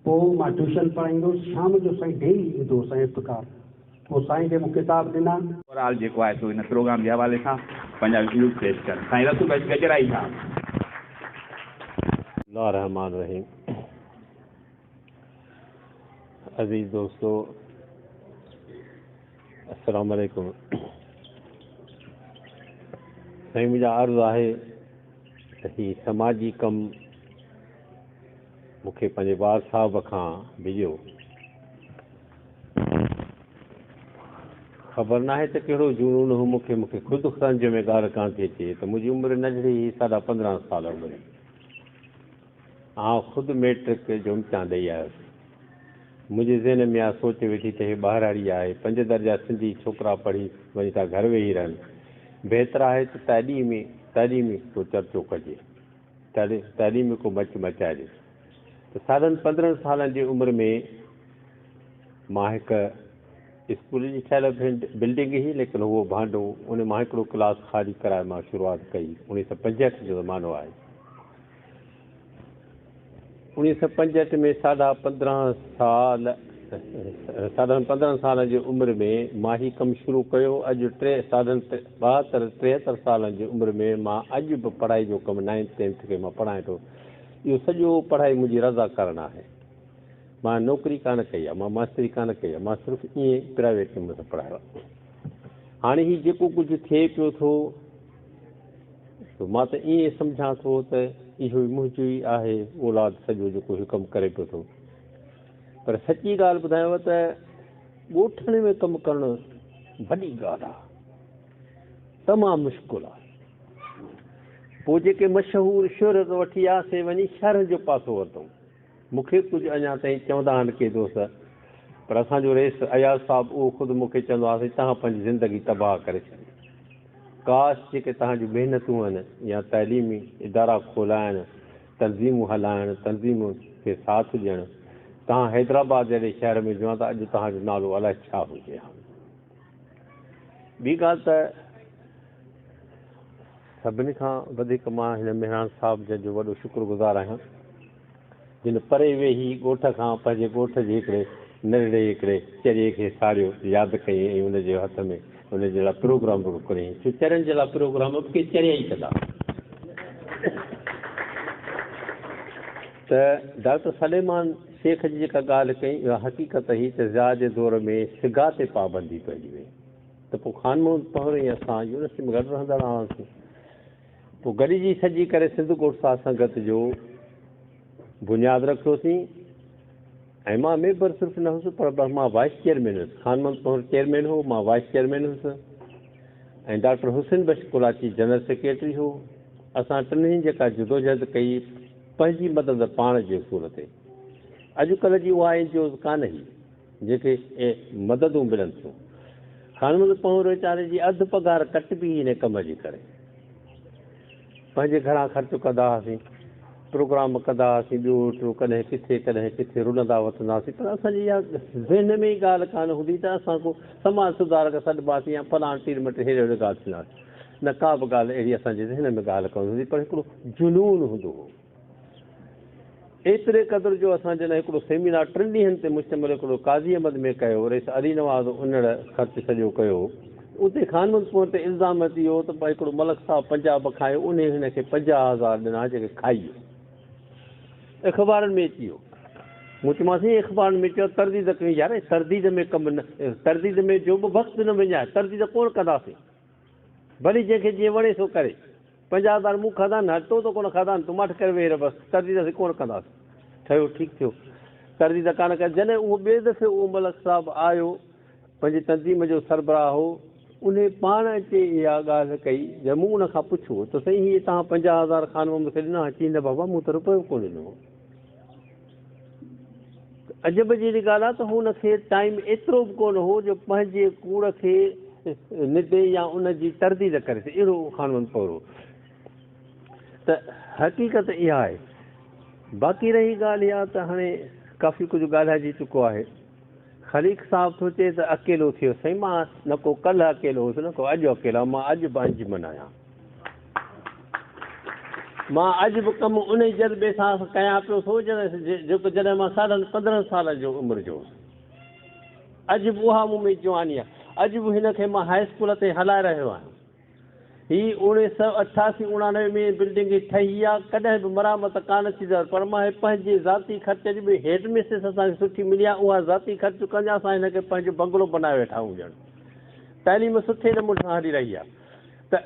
پوء مان ٽيوشن پڙهائيندو هوس شام جو سائين ڊيلي ايندو هو سائين افتخار پوء سائين کي مون ڪتاب ڏنا. اوورآل جيڪو آهي سو هن پروگرام جي حوالي سان پنهنجا ويوز پيش ڪن. سائين رسول بخش گجرائي صاحب. الله الرحمٰن الرحيم عزيز دوستو السلام عليڪم. سائين منهنجا عرض آهي ته هي سماجي ڪم مون کي پنهنجي والد صاحب کان ڀڄيو. خبر ناهي ته ڪهڙو جنون هو مون کي، مون کي خود سمجهه ۾ ڳالهه ڪانه ٿي اچي ته منهنجي عمر ننڍڙي هئي ساڍا 15 سال عمر هئي. آئون خود ميٽرڪ جو امتحان ڏئي آيس. منهنجي ذهن ۾ اها سوچ ويٺي ته هي ٻاهراڙي آهي، پنج درجا سنڌي ڇوڪرا پڙهي وڃي ٿا گهر ويهي رهن. بهتر آهي ته تعليمي تعليمي ڪو چرچو ڪجي. تعليمي ڪو مچ مچائجي. ته ساڍن 15 سالن جي عمر ۾ مان هڪ اسڪول جي ٺهيل بلڊنگ هئي ليڪن اهو ڀانڊو ان مان هڪڙو ڪلاس خالي ڪرائي مان شروعات ڪئي. 1965 جو زمانو آهي. 1965 ۾ ساڍا 15 سال ساڍن 15 سالن جي عمر ۾ مان هي ڪم شروع ڪيو. اڄ ٽي ساڍن 72 73 سالن جي عمر ۾ مان اڄ به پڙهائي جو ڪم نائنٿ ٽينٿ کي مان پڙهائين ٿو. اهو سڄو پڙهائي منهنجي رضاڪارانه آهي. مان نوڪري ڪانه ڪئي آهي، مان ماستري ڪانه ڪئي آهي، مان صرف ائين پرائيويٽ نموني سان پڙهايو آهي. هاڻي هي جيڪو ڪجهه ٿئي پيو ٿو ته مان ته ائين سمجهان ٿو ته اهو ئي منهنجو ئي آهي اولاد سڄو جيڪو هي ڪم ڪري پيو ٿو. پر سچي ڳالهه ٻڌايانو ته ڳوٺن ۾ ڪم ڪرڻ وڏي ڳالهه آهي، تمام مشڪل آهي. پوء جيڪي مشهور شهرت وٺي آيا سي وڃي شهرن جو پاسو ورتائون. مون کي ڪجهه اڃا تائين چوندا آهن ڪي دوست، پر اسان جو رئيس اياز صاحب اهو خود مون کي چوندو آهي سائين توهان پنهنجي زندگي تباهه ڪري ڇڏي. ڪاش جيڪي توهان جون محنتون آهن يا تعليمي ادارا کولائڻ، تنظيمون هلائڻ، تنظيمن کي ساٿ ڏيڻ، توهان حيدرآباد جهڙي شهر ۾ هجو ها ته اڄ توهان جو نالو الائي ڇا هجي ها. ٻي ڳالهه ته سڀني کان وڌيڪ مان هن مهراڻ صاحب جن جو وڏو شڪر گذار آهيان. جن پري ويهي ڳوٺ کان پنهنجي ڳوٺ جي هڪڙي ننڍڙي هڪڙي چريي کي ساڙيو، ياد ڪيائين ۽ ان جي هٿ ۾ ان جي لاء پروگرام به ڪريائين، ڇو چرين جي لاء پروگرام به ڪي چريا ئي ڪندا. ته ڊاڪٽر سليمان شيخ جي جيڪا ڳالهه ڪئي اها حقيقت هئي ته ضياء جي دور ۾ سگا تي پابندي پئجي وئي ته پوء خان محمد پنهور ۽ اسان يونيورسٽي ۾ گڏ رهندڙ هئاسين. پوء گڏجي سڏجي ڪري سنڌ ڳوٺ ساٿ سنگت جو بنياد رکيوسين ۽ مان ميمبر صرف نه هوس پر مان وائيس چيئرمين هيس. خان محمد پنهور چيئرمين هو، مان وائيس چيئرمين هوس ۽ doctor Hussain Bakhsh Kolachi general secretary هو. اسان ٽنهي جيڪا جدوجهد ڪئي پنهنجي مدد پاڻ جي اصول تي. اڄڪلهه جي اها اين جي اوز ڪانه هئي. جنهن کي اهي مددون ملن ٿيون. خان محمد پنهور ويچاري جي اڌ پگهار ڪٽبي هئي انهي ڪم جي ڪري. پنهنجي گهران خرچ ڪندا هئاسين، پروگرام ڪندا هئاسين، ٻيو ٽيو ڪڏهن ڪٿي ڪڏهن ڪٿي رلندا وتندا هئاسين پر اسان جي اها ذهن ۾ ئي ڳالهه ڪانه هوندي ته اسان ڪو سماج سڌارڪ سڏباسين يا فلاڻ ٽير مٽ هيڙي هوڙي ڳالهه ٿينداسين. نه ڪا به ڳالهه اهڙي اسان جي ذهن ۾ ڳالهه ڪانه هوندي پر هڪڙو جنون هوندو هو. ايتري قدر جو اسان جڏهن هڪڙو سيمينار ٽن ڏينهن تي مشتمل هڪڙو قاضي احمد ۾ ڪيو، رئيس علي نواز انڙ خرچ سڄو ڪيو، اتي خان محمد پنهور تي الزام اچي ويو ته هڪڙو ملڪ صاحب پنجاب کان آيو، انهي هن کي 50,000 ڏنا جيڪي کائي ويو. اخبارن ۾ اچي ويو. مون چيومانس سائين اخبارن ۾ اچي ويو ترديد ڪيون يار ترديد ۾ ڪم نه ترديد ۾ جو به وقت نه وڃاء ترديد ڪونه ڪنداسين ڀلي جنهن کي جيئن وڻي سو ڪري. 50,000 مون کاڌا آهن، هاڻي تو ته ڪونه کاڌا آهن، تون ماٺ ڪري ويهي رهه بس، ترديد اسين ڪونه ڪنداسين. ٺهيو ٺيڪ ٿيو. ترديد ڪانه ڪئي. جڏهن اهو ٻئي دفعي اهو ملڪ صاحب آيو، پنهنجي تنظيم جو سربراهه هو، انهي پاڻ اچي اها ڳالهه ڪئي، جڏهن مون ان کان پڇيو ته سائين هي توهان 50,000 خان محمد کي ڏنا؟ چيائين نه بابا مون ته رپيو به ڪونه ڏنو هو. عجب جهڙي ڳالهه آهي ته هن کي ٽائيم ايترو به ڪونه هو جو پنهنجي ڪوڙ کي ندي يا ان جي ترديد ڪري سگهي. اهڙو خانوند پورو ته حقيقت اها آهي. باقي رهي ڳالهه اها ته هاڻي ڪافي ڪجهه ڳالهائجي چڪو آهي. خليق صاحب ٿو چئي ته اڪيلو ٿيو. سائين مان نه ڪو ڪلهه اڪيلو هوس نه ڪو اڄ اڪيلو آهيان. مان اڄ به انجمن آهيان. مان اڄ به ڪم انهي جذبي سان ڪيان پيو ٿو جيڪو جڏهن مان ساڍن 15 سالن جو عمر جو هوس. اڄ به اها مون ۾ جواني آهي. اڄ به هن کي مان هاء اسڪول تائين هلائي رهيو آهيان. هي 1988 89 ۾ بلڊنگ ٺهي آ، ڪڏهن به مرامت ڪانه ٿي اٿس، پر مان هي پنهنجي ذاتي خرچ جي به هيڊ مسز اسان کي سٺي ملي آ، اها ذاتي خرچ ڪندي اسان هن کي پنهنجو بنگلو بنائي ويٺا آهيون ڄڻ. تعليم سٺي نموني سان هلي رهي آ ته.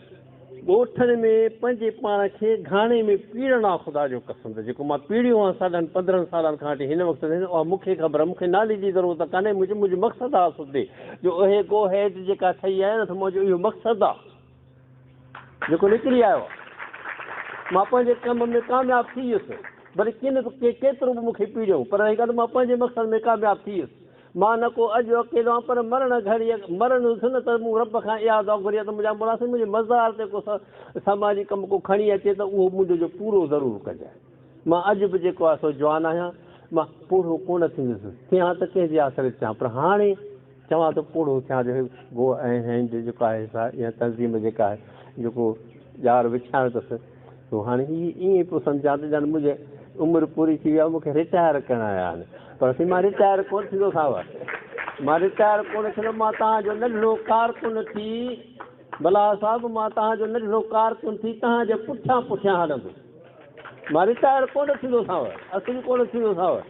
ڳوٺن ۾ پنهنجي پاڻ کي گهاڻي ۾ پيڙڻ آ خدا جو قسم ته جيڪو مان پيڙيو آهيان ساڍن 15 سالن کان وٺي هن وقت تائين اها مون کي خبر آهي مون کي نالي جي ضرورت ڪانهي منهنجو منهنجو مقصد آ سڌي جو اهي گو هيڊ جيڪا ٺهي آهي نه ته منهنجو اهو مقصد آ جيڪو نڪري آيو آ مان پنهنجي ڪم ۾ ڪامياب ٿي ويس ڀلي ڪن به ڪيترو به مون کي پيڙيو پر هي ڳالهه مان پنهنجي مقصد ۾ ڪامياب ٿي ويس. مان نه ڪو اڄ اڪيلو آهيان پر مرڻ گهڙيء مرڻ هيس نه ته مون رب کان اها دعا گهري آهي ته منهنجا مولا سائين منهنجي مزار تي ڪو سماجي ڪم ڪو کڻي اچي ته اهو منهنجو جو پورو ضرور ڪجانء. مان اڄ به جيڪو آهي سو جوان آهيان مان پوڙهو ڪونه ٿيندس ٿيان ته ڪنهن جي آسري تي ٿيان پر هاڻي چوان ٿو پوڙهو ٿيان جو هي گو ۽ هينڊ جيڪو آهي سا اها تنظيم جيڪا آهي جيڪو ڄار وڇايو اٿس سو هاڻي هي ائين پيو سمجهان ته ڄڻ منهنجي عمر پوري ٿي وئي آهي مون کي رٽائر ڪرڻ آيا آهن پر سائين مان رٽائر ڪونه ٿيندوسانو مان رٽائر ڪونه ٿيندم مان توهان جو ننڍڙو ڪارڪن ٿي بلا صاحب مان توهان جو ننڍڙو ڪارڪن ٿي توهان جي پٺيان پٺيان هلندس مان رٽائر ڪونه ٿيندوسانو اصل ڪونه ٿيندوسانو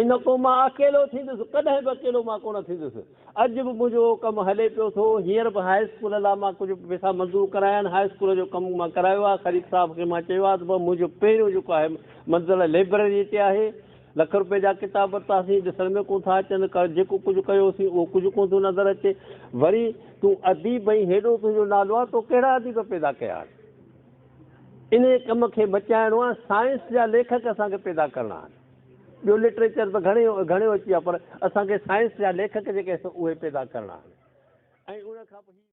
۽ نه ڪو مان اڪيلو ٿيندس ڪڏهن به اڪيلو مان ڪونه ٿيندس اڄ به منهنجو اهو ڪم هلي پيو ٿو. هينئر به هاء اسڪول لاء مان ڪجهه پئسا منظور ڪرايا آهن. هاء اسڪول جو ڪم مان ڪرايو آهي. خليق صاحب کي مان چيو آهي ته بابا منهنجو پهريون جيڪو آهي منزل لئبرريء تي آهي. لک روپين جا ڪتاب ورتاسين، ڏسڻ ۾ ڪونه ٿا اچن. جيڪو ڪجهه ڪيوسين اهو ڪجهه ڪونه ٿو نظر اچي. وري تون اديب ۽ هيڏو تنهنجو نالو آهي، تو ڪهڙا اديب پيدا ڪيا آهن؟ انهيء ڪم کي مچائڻو آهي. سائنس جا ليکڪ اسان کي پيدا ڪرڻا آهن. ٻيو لٽريچر ته گهڻي گهڻيو اچي ويو آهي پر اسان کي سائنس جا ليکڪ جيڪي آهن اهي پيدا ڪرڻا آهن ۽ ان کان پوء هي.